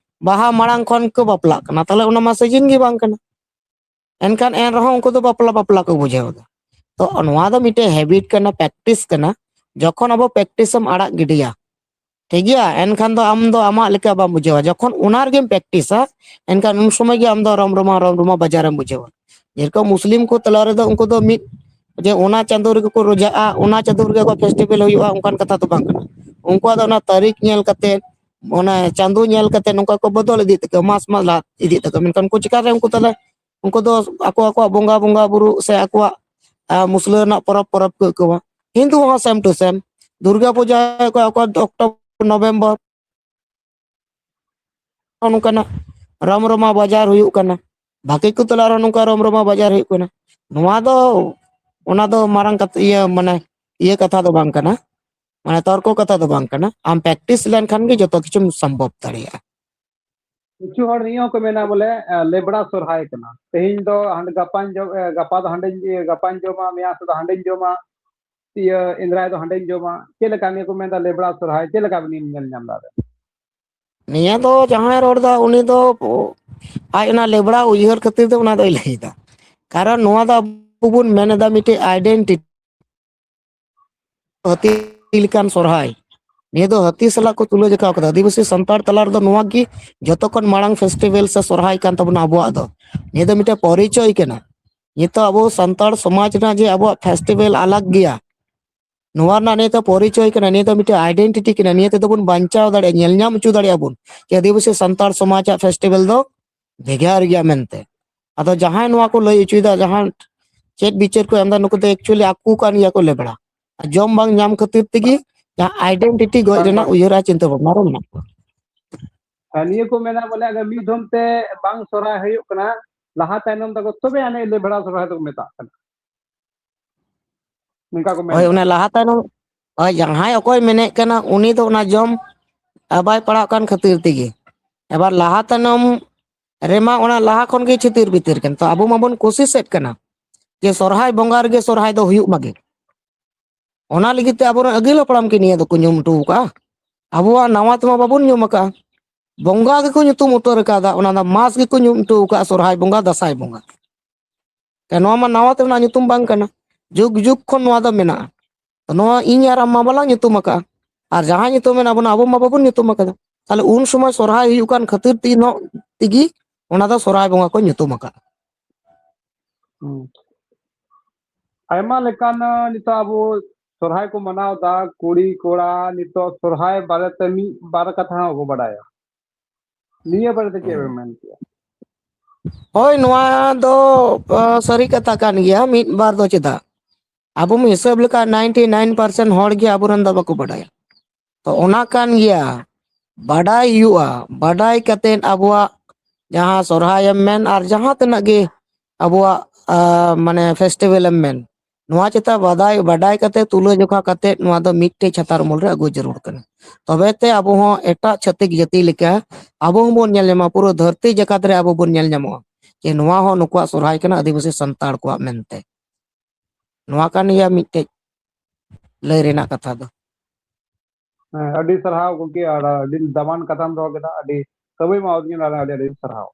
ᱵᱟᱦᱟ ᱢᱟᱲᱟᱝ ᱠᱷᱚᱱ ᱠᱚ ᱵᱟᱯᱞᱟᱜ ᱠᱟᱱᱟ, ᱛᱟᱦᱚᱞᱮ ᱚᱱᱟ ᱢᱟ ᱥᱤᱡᱤᱱ ᱜᱮ ᱵᱟᱝ ᱠᱟᱱᱟ᱾ ᱮᱱᱠᱷᱟᱱ ᱮᱱ ᱨᱮᱦᱚᱸ ᱩᱱᱠᱩ ᱫᱚ ᱵᱟᱯᱞᱟ ᱵᱟᱯᱞᱟ ᱠᱚ ᱵᱩᱡᱷᱟᱹᱣ ᱮᱫᱟ᱾ ᱛᱚ ᱱᱚᱣᱟ ᱫᱚ ᱢᱤᱫᱴᱮᱡ ᱦᱮᱵᱤᱴ ᱠᱟᱱᱟ, ᱯᱨᱮᱠᱴᱤᱥ ᱠᱟᱱᱟ᱾ ᱡᱚᱠᱷᱚᱱ ᱟᱵᱚ ᱯᱨᱮᱠᱴᱤᱥ ᱮᱢ ᱟᱲᱟᱜ ᱜᱤᱰᱤᱭᱟ, ᱴᱷᱤᱠ ᱜᱮᱭᱟ, ᱮᱱᱠᱷᱟᱱ ᱫᱚ ᱟᱢ ᱫᱚ ᱟᱢᱟᱜ ᱞᱮᱠᱟ ᱵᱟᱢ ᱵᱩᱡᱷᱟᱹᱣᱟ᱾ ᱡᱚᱠᱷᱚᱱ ᱚᱱᱟ ᱨᱮᱜᱮᱢ ᱯᱨᱮᱠᱴᱤᱥᱟ, ᱮᱱᱠᱷᱟᱱ ᱩᱱ ᱥᱚᱢᱚᱭ ᱜᱮ ᱟᱢ ᱫᱚ ᱨᱚᱢ ᱨᱚᱢᱟ ᱨᱚᱢ ᱨᱚᱢᱟ ᱵᱟᱡᱟᱨᱮᱢ ᱵᱩᱡᱷᱟᱹᱣᱟ᱾ ᱡᱮᱨᱚᱠᱚᱢ ᱢᱩᱥᱞᱤᱢ ᱠᱚ ᱛᱟᱞᱟ ᱨᱮᱫᱚ ᱩᱱᱠᱩ ᱫᱚ ᱢᱤᱫ, ᱡᱮ ᱚᱱᱟ ᱪᱟᱸᱫᱳ ᱨᱮᱜᱮ ᱠᱚ ᱨᱳᱡᱟᱜᱼᱟ, ᱚᱱᱟ ᱪᱟᱸᱫᱳ ᱨᱮᱜᱮ ᱟᱠᱚᱣᱟᱜ ᱯᱷᱮᱥᱴᱤᱵᱷᱮᱞ ᱦᱩᱭᱩᱜᱼᱟ, ᱚᱱᱠᱟᱱ ᱠᱟᱛᱷᱟ ᱫᱚ ᱵᱟᱝ ᱠᱟᱱᱟ᱾ ᱩᱱᱠᱩᱣᱟᱜ ᱫᱚ ᱚᱱᱟ ᱛᱟᱹᱨᱤᱠᱷ ᱧᱮᱞ ᱠᱟᱛᱮ, ᱚᱱᱟ ᱪᱟᱸᱫᱳ ᱧᱮᱞ ᱠᱟᱛᱮ ᱱᱚᱝᱠᱟ ᱠᱚ ᱵᱚᱫᱚᱞ ᱤᱫᱤᱜ ᱛᱟᱠᱚᱣᱟ, ᱢᱟᱥ ᱢᱟᱥ ᱞᱟᱦᱟ ᱤᱫᱤᱜ ᱛᱟᱠᱚᱣᱟ᱾ ᱢᱮᱱᱠᱷᱟᱱ ᱩᱱᱠᱩ ᱪᱤᱠᱟᱹᱛᱮ, ᱩᱱᱠᱩ ᱛᱟᱦᱞᱮ ᱩᱱᱠᱩ ᱫᱚ ᱟᱠᱚ ᱟᱠᱚᱣᱟᱜ ᱵᱚᱸᱜᱟ ᱵᱚᱸᱜᱟ ᱵᱩᱨᱩ ᱥᱮ ᱟᱠᱚᱣᱟᱜ, ᱟ, ᱢᱩᱥᱞᱟᱹ ᱨᱮᱱᱟᱜ ᱯᱚᱨᱚᱵᱽ ᱯᱚᱨᱚᱵᱽ ᱠᱚ ᱟᱹᱭᱠᱟᱹᱣᱟ᱾ ᱦᱤᱱᱫᱩ ᱦᱚᱸ ᱥᱮᱢ ᱴᱩ ᱥᱮᱢ, ᱫᱩᱨᱜᱟ ᱯᱩᱡᱟ ᱟᱠᱚ ᱟᱠᱚᱣᱟᱜ ᱚᱠᱴᱳᱵᱚᱨ ᱱᱚᱵᱷᱮᱢᱵᱚᱨ, ᱱᱚᱝᱠᱟᱱᱟᱜ ᱨᱚᱢᱨᱚᱢᱟ ᱵᱟᱡᱟᱨ ᱦᱩᱭᱩᱜ ᱠᱟᱱᱟ᱾ ᱵᱷᱟᱜᱮ ᱠᱚ ᱛᱟᱞᱟ ᱨᱮᱦᱚᱸ ᱱᱚᱝᱠᱟ ᱨᱚᱢᱨᱚᱢᱟ ᱵᱟᱡᱟᱨ ᱦᱩᱭᱩᱜ ᱠᱟᱱᱟ᱾ ᱱᱚᱣᱟ ᱫᱚ, ᱚᱱᱟ ᱫᱚ ᱢᱟᱨᱟᱝ ᱠᱟᱛᱷᱟ, ᱤᱭᱟᱹ, ᱢᱟᱱᱮ, ᱤᱭᱟᱹ ᱠᱟᱛᱷᱟ ᱫᱚ ᱵᱟᱝ ᱠᱟᱱᱟ, ᱢᱟᱱᱮ, ᱛᱚᱨᱠᱚ ᱠᱟᱛᱷᱟ ᱫᱚ ᱵᱟᱝ ᱠᱟᱱᱟ᱾ ᱟᱢ ᱯᱨᱮᱠᱴᱤᱥ ᱞᱮᱱᱠᱷᱟᱱ ᱜᱮ ᱡᱚᱛᱚ ᱠᱤᱪᱷᱩᱢ ᱥᱚᱢᱵᱷᱚᱵ ᱫᱟᱲᱮᱭᱟᱜᱼᱟ᱾ ᱠᱤᱪᱷᱩ ᱦᱚᱲ ᱱᱤᱭᱟᱹ ᱦᱚᱸᱠᱚ ᱢᱮᱱᱟ ᱵᱚᱞᱮ, ᱮ, ᱞᱮᱵᱲᱟ ᱥᱚᱨᱦᱟᱭ ᱠᱟᱱᱟ, ᱛᱮᱦᱮᱧ ᱫᱚ ᱦᱟᱸᱰᱮ, ᱜᱟᱯᱟᱧ ᱡᱚᱢ, ᱮ, ᱜᱟᱯᱟ ᱫᱚ ᱦᱟᱸᱰᱮᱧ, ᱤᱭᱟᱹ, ᱜᱟᱯᱟᱧ ᱡᱚᱢᱟ, ᱢᱮᱭᱟᱝ ᱥᱮᱫ ᱫᱚ ᱦᱟᱸᱰᱮᱧ ᱡᱚᱢᱟ, ᱤᱭᱟᱹ, ᱮᱸᱫᱽᱨᱟᱭ ᱫᱚ ᱦᱟᱸᱰᱮᱧ ᱡᱚᱢᱟ᱾ ᱪᱮᱫ ᱞᱮᱠᱟ ᱱᱤᱭᱟᱹ ᱠᱚ ᱢᱮᱱᱫᱟ ᱞᱮᱵᱲᱟ ᱥᱚᱨᱦᱟᱭ, ᱪᱮᱫ ᱞᱮᱠᱟ ᱵᱤᱱ ᱧᱮᱞ ᱧᱟᱢ ᱫᱟ? ᱱᱤᱭᱟᱹ ᱫᱚ ᱡᱟᱦᱟᱸᱭ ᱨᱚᱲ ᱫᱟ, ᱩᱱᱤ ᱫᱚ ᱟᱡ ᱚᱱᱟ ᱞᱮᱵᱲᱟ ᱩᱭᱦᱟᱹᱨ ᱠᱷᱟᱹᱛᱤᱨ ᱛᱮ ᱚᱱᱟ ᱫᱚᱭ ᱞᱟᱹᱭᱫᱟ᱾ ᱠᱟᱨᱚᱱ ᱱᱚᱣᱟ ᱫᱚ ᱟᱵᱚ ᱵᱚᱱ ᱢᱮᱱ ᱮᱫᱟ ᱢᱤᱫᱴᱮᱡ ᱟᱭᱰᱮᱱᱴᱤᱴᱤ, ᱦᱟᱹᱛᱤ ᱞᱮᱠᱟᱱ ᱥᱚᱨᱦᱟᱭ᱾ ᱱᱤᱭᱟᱹ ᱫᱚ ᱦᱟᱹᱛᱤ ᱥᱟᱞᱟᱜ ᱠᱚ ᱛᱩᱞᱟᱹ ᱡᱚᱠᱷᱟ ᱠᱟᱫᱟ᱾ ᱟᱹᱫᱤᱵᱟᱹᱥᱤ ᱥᱟᱱᱛᱟᱲ ᱛᱟᱞᱟ ᱨᱮᱫᱚ ᱱᱚᱣᱟ ᱜᱮ ᱡᱚᱛᱚ ᱠᱷᱚᱱ ᱢᱟᱲᱟᱝ ᱯᱷᱮᱥᱴᱤᱵᱷᱮᱞ ᱥᱮ ᱥᱚᱨᱦᱟᱭ ᱠᱟᱱ ᱛᱟᱵᱚᱱᱟ ᱟᱵᱚᱣᱟᱜ ᱫᱚ᱾ ᱱᱤᱭᱟᱹ ᱫᱚ ᱢᱤᱫᱴᱮᱡ ᱯᱚᱨᱤᱪᱚᱭ ᱠᱟᱱᱟ᱾ ᱱᱤᱛᱚᱜ ᱟᱵᱚ ᱥᱟᱱᱛᱟᱲ ᱥᱚᱢᱟᱡᱽ ᱨᱮᱱᱟᱜ ᱡᱮ ᱟᱵᱚᱣᱟᱜ ᱯᱷᱮᱥᱴᱤᱵᱷᱮᱞ ᱟᱞᱟᱜᱽ ᱜᱮᱭᱟ, ᱱᱚᱣᱟ ᱨᱮᱱᱟᱜ ᱱᱤᱭᱟᱹ ᱫᱚ ᱯᱚᱨᱤᱪᱚᱭ ᱠᱟᱱᱟ, ᱱᱤᱭᱟᱹ ᱫᱚ ᱢᱤᱫᱴᱮᱡ ᱟᱭᱰᱮᱱᱴᱤᱴᱤ ᱠᱟᱱᱟ᱾ ᱱᱤᱭᱟᱹ ᱛᱮᱫᱚ ᱵᱚᱱ ᱵᱟᱧᱪᱟᱣ ᱫᱟᱲᱮᱭᱟᱜᱼᱟ, ᱧᱮᱞ ᱧᱟᱢ ᱦᱚᱪᱚ ᱫᱟᱲᱮᱭᱟᱜᱼᱟ ᱵᱚᱱ ᱡᱮ ᱟᱹᱫᱤᱵᱟᱹᱥᱤ ᱥᱟᱱᱛᱟᱲ ᱥᱚᱢᱟᱡᱽ ᱟᱜ ᱯᱷᱮᱥᱴᱤᱵᱷᱮᱞ ᱫᱚ ᱵᱷᱮᱜᱟᱨ ᱜᱮᱭᱟ ᱢᱮᱱᱛᱮ᱾ ᱟᱫᱚ ᱡᱟᱦᱟᱸᱭ ᱱᱚᱣᱟ ᱠᱚ ᱞᱟᱹᱭ ᱦᱚᱪᱚᱭᱮᱫᱟ, ᱡᱟᱦᱟᱸ ᱪᱮᱫ ᱵᱤᱪᱟᱹᱨ ᱠᱚ ᱮᱢᱫᱟ, ᱱᱩᱠᱩ ᱫᱚ actually ᱟᱠᱚ ᱠᱟᱱ ᱜᱮᱭᱟ ᱠᱚ ᱞᱮᱵᱲᱟ᱾ ᱟᱨ ᱡᱚᱢ ᱵᱟᱝ ᱧᱟᱢ ᱠᱷᱟᱹᱛᱤᱨ ᱛᱮᱜᱮ ᱡᱟᱦᱟᱸ ᱟᱭᱰᱮᱱᱴᱤᱴᱤ ᱜᱚᱡ ᱵᱟᱝ, ᱨᱮᱱᱟᱜ ᱵᱟᱝ᱾ ᱩᱭᱦᱟᱹᱨ ᱟᱨ ᱪᱤᱱᱛᱟᱹ ᱵᱷᱟᱵᱽᱱᱟ ᱨᱮ ᱢᱮᱱᱟᱜ ᱠᱚᱣᱟ᱾ ᱦᱮᱸ, ᱱᱤᱭᱟᱹ ᱠᱚ ᱢᱮᱱᱟ ᱵᱚᱞᱮ, ᱟᱫᱚ ᱢᱤᱫ ᱫᱷᱚᱢ ᱛᱮ ᱵᱟᱝ ᱥᱚᱨᱦᱟᱭ ᱦᱩᱭᱩᱜ ᱠᱟᱱᱟ, ᱞᱟᱦᱟ ᱛᱟᱭᱱᱚᱢ ᱛᱟᱠᱚ, ᱛᱚᱵᱮ ᱟᱹᱱᱤᱡ ᱞᱮᱵᱲᱟ ᱥᱚᱨᱦᱟᱭ ᱫᱚᱠᱚ ᱢᱮᱛᱟᱜ ᱠᱟᱱᱟ᱾ ᱱᱚᱝᱠᱟ ᱠᱚ ᱦᱳᱭ, ᱢᱮᱱᱫᱟ᱾ ᱚᱱᱟ ᱞᱟᱦᱟ ᱛᱟᱭᱱᱚᱢ, ᱦᱳᱭ, ᱡᱟᱦᱟᱸᱭ ᱚᱠᱚᱭ ᱢᱮᱱᱮᱫ ᱠᱟᱱᱟ, ᱩᱱᱤ ᱫᱚ ᱚᱱᱟ ᱡᱚᱢ, ᱟ, ᱵᱟᱭ ᱯᱟᱲᱟᱜ ᱠᱟᱱ ᱠᱷᱟᱹᱛᱤᱨ ᱛᱮᱜᱮ᱾ ᱮᱵᱟᱨ ᱞᱟᱦᱟ ᱛᱟᱭᱱᱚᱢ ᱨᱮᱢᱟ ᱚᱱᱟ ᱞᱟᱦᱟ ᱠᱷᱚᱱ ᱜᱮ ᱪᱷᱤᱛᱤᱨ ᱵᱤᱛᱤᱨ ᱠᱟᱱ᱾ ᱛᱚ ᱟᱵᱚ ᱢᱟᱵᱚᱱ ᱠᱳᱥᱤᱥᱮᱫ ᱠᱟᱱᱟ ᱡᱮ ᱥᱚᱨᱦᱟᱭ ᱵᱚᱸᱜᱟ ᱨᱮᱜᱮ ᱥᱚᱨᱦᱟᱭ ᱫᱚ ᱦᱩᱭᱩᱜ ᱢᱟᱜᱮ᱾ ᱚᱱᱟ ᱞᱟᱹᱜᱤᱫ ᱛᱮ ᱟᱵᱚᱨᱮᱱ ᱟᱹᱜᱤᱞ ᱦᱟᱯᱲᱟᱢ ᱜᱮ ᱱᱤᱭᱟᱹ ᱫᱚᱠᱚ ᱧᱩᱢ ᱦᱚᱴᱚ ᱟᱠᱟᱫᱼᱟ᱾ ᱟᱵᱚᱣᱟᱜ ᱱᱟᱣᱟ ᱛᱮᱢᱟ ᱵᱟᱵᱚᱱ ᱧᱩᱢ ᱟᱠᱟᱫᱼᱟ᱾ ᱵᱚᱸᱜᱟ ᱜᱮᱠᱚ ᱧᱩᱛᱩᱢ ᱩᱛᱟᱹᱨ ᱟᱠᱟᱫᱟ, ᱚᱱᱟ ᱫᱚ ᱢᱟᱥ ᱜᱮᱠᱚ ᱧᱩᱢ ᱦᱚᱴᱚ ᱟᱠᱟᱫᱼᱟ ᱥᱚᱨᱦᱟᱭ ᱵᱚᱸᱜᱟ, ᱫᱟᱸᱥᱟᱭ ᱵᱚᱸᱜᱟ᱾ ᱠᱮ ᱱᱚᱣᱟ ᱢᱟ ᱱᱟᱣᱟ ᱛᱮ ᱨᱮᱱᱟᱜ ᱧᱩᱛᱩᱢ ᱵᱟᱝ ᱠᱟᱱᱟ, ᱡᱩᱜᱽ ᱡᱩᱜᱽ ᱠᱷᱚᱱ ᱱᱚᱣᱟ ᱫᱚ ᱢᱮᱱᱟᱜᱼᱟ᱾ ᱛᱚ ᱱᱚᱣᱟ ᱤᱧ ᱟᱨ ᱟᱢ ᱢᱟ ᱵᱟᱞᱟᱝ ᱧᱩᱛᱩᱢ ᱟᱠᱟᱫᱼᱟ, ᱟᱨ ᱡᱟᱦᱟᱸ ᱧᱩᱛᱩᱢ ᱢᱮᱱᱟᱜ ᱵᱚᱱᱟ ᱟᱵᱚ ᱢᱟ ᱵᱟᱵᱚᱱ ᱧᱩᱛᱩᱢ ᱟᱠᱟᱫᱟ᱾ ᱛᱟᱦᱞᱮ ᱩᱱ ᱥᱚᱢᱚᱭ ᱥᱚᱨᱦᱟᱭ ᱦᱩᱭᱩᱜ ᱠᱟᱱ ᱠᱷᱟᱹᱛᱤᱨ ᱛᱮ ᱱᱚ-, ᱛᱮᱜᱮ ᱚᱱᱟ ᱫᱚ ᱥᱚᱨᱦᱟᱭ ᱵᱚᱸᱜᱟ ᱠᱚ ᱧᱩᱛᱩᱢ ᱟᱠᱟᱫᱼᱟ᱾ ᱦᱩᱸ᱾ ᱟᱭᱢᱟ ᱞᱮᱠᱟᱱ, ᱱᱤᱛᱚᱜ ᱟᱵᱚ ᱥᱚᱨᱦᱟᱭ ᱠᱚ ᱢᱟᱱᱟᱣ ᱮᱫᱟ, ᱠᱩᱲᱤ ᱠᱚᱲᱟ ᱱᱤᱛᱚᱜ ᱥᱚᱨᱦᱟᱭ ᱵᱟᱨᱮᱛᱮ ᱢᱤᱫ ᱵᱟᱨ ᱠᱟᱛᱷᱟ ᱦᱚᱸ ᱵᱟᱵᱚ ᱵᱟᱰᱟᱭᱟ᱾ ᱱᱤᱭᱟᱹ ᱵᱟᱨᱮᱛᱮ ᱪᱮᱫ ᱵᱮᱱ ᱢᱮᱱ ᱠᱮᱭᱟ? ᱦᱳᱭ, ᱱᱚᱣᱟ ᱫᱚ ᱥᱟᱹᱨᱤ ᱠᱟᱛᱷᱟ ᱠᱟᱱ ᱜᱮᱭᱟ᱾ ᱢᱤᱫ ᱵᱟᱨ ᱫᱚ ᱪᱮᱫᱟᱜ, ᱟᱵᱚ ᱦᱤᱥᱟᱹᱵ ᱞᱮᱠᱟ ᱱᱟᱭᱤᱱᱴᱤ ᱱᱟᱭᱤᱱ ᱯᱟᱨᱥᱮᱱᱴ ᱦᱚᱲ ᱜᱮ ᱟᱵᱚᱨᱮᱱ ᱫᱚ ᱵᱟᱠᱚ ᱵᱟᱰᱟᱭᱟ᱾ ᱛᱚ ᱚᱱᱟ ᱠᱟᱱ ᱜᱮᱭᱟ, ᱵᱟᱰᱟᱭ ᱦᱩᱭᱩᱜᱼᱟ᱾ ᱵᱟᱰᱟᱭ ᱠᱟᱛᱮᱫ ᱟᱵᱚᱣᱟᱜ ᱡᱟᱦᱟᱸ ᱥᱚᱨᱦᱟᱭᱮᱢ ᱢᱮᱱ ᱟᱨ ᱡᱟᱦᱟᱸ ᱛᱤᱱᱟᱹᱜ ᱜᱮ ᱟᱵᱚᱣᱟᱜ ᱢᱟᱱᱮ ᱯᱷᱮᱥᱴᱤᱵᱷᱮᱞ ᱮᱢ ᱢᱮᱱ, ᱱᱚᱣᱟ ᱪᱮᱛᱟᱱ ᱵᱟᱰᱟᱭ ᱵᱟᱰᱟᱭ ᱠᱟᱛᱮ ᱛᱩᱞᱟᱹ ᱡᱚᱠᱷᱟ ᱠᱟᱛᱮ ᱱᱚᱣᱟ ᱫᱚ ᱢᱤᱫᱴᱮᱡ ᱪᱷᱟᱛᱟᱨ ᱩᱢᱩᱞ ᱨᱮ ᱟᱹᱜᱩ ᱡᱟᱹᱨᱩᱲ ᱠᱟᱱᱟ᱾ ᱛᱚᱵᱮ ᱛᱮ ᱟᱵᱚ ᱦᱚᱸ ᱮᱴᱟᱜ ᱪᱷᱟᱹᱛᱤᱠ ᱡᱟᱹᱛᱤ ᱞᱮᱠᱟ ᱟᱵᱚ ᱦᱚᱸᱵᱚᱱ ᱧᱮᱞ ᱧᱟᱢᱟ, ᱯᱩᱨᱟᱹ ᱫᱷᱟᱹᱨᱛᱤ ᱡᱟᱠᱟᱛ ᱨᱮ ᱟᱵᱚ ᱵᱚᱱ ᱧᱮᱞ ᱧᱟᱢᱚᱜᱼᱟ ᱡᱮ ᱱᱚᱣᱟ ᱦᱚᱸ ᱱᱩᱠᱩᱣᱟᱜ ᱥᱚᱨᱦᱟᱭ ᱠᱟᱱᱟ, ᱟᱹᱫᱤᱵᱟᱹᱥᱤ ᱥᱟᱱᱛᱟᱲ ᱠᱚᱣᱟᱜ ᱢᱮᱱᱛᱮ᱾ ᱱᱚᱣᱟ ᱠᱟᱱ ᱜᱮᱭᱟ ᱢᱤᱫᱴᱮᱡ ᱞᱟᱹᱭ ᱨᱮᱱᱟᱜ ᱠᱟᱛᱷᱟ ᱫᱚ᱾ ᱦᱮᱸ, ᱟᱹᱰᱤ ᱥᱟᱨᱦᱟᱣ ᱜᱚᱢᱠᱮ, ᱟᱨ ᱟᱹᱰᱤ ᱫᱟᱢᱟᱱ ᱠᱟᱛᱷᱟᱢ ᱫᱚᱦᱚ ᱠᱮᱫᱟ᱾ ᱟᱹᱰᱤ ᱠᱟᱹᱢᱤ ᱢᱟ ᱟᱹᱰᱤ ᱟᱹᱰᱤ ᱥᱟᱨᱦᱟᱣ᱾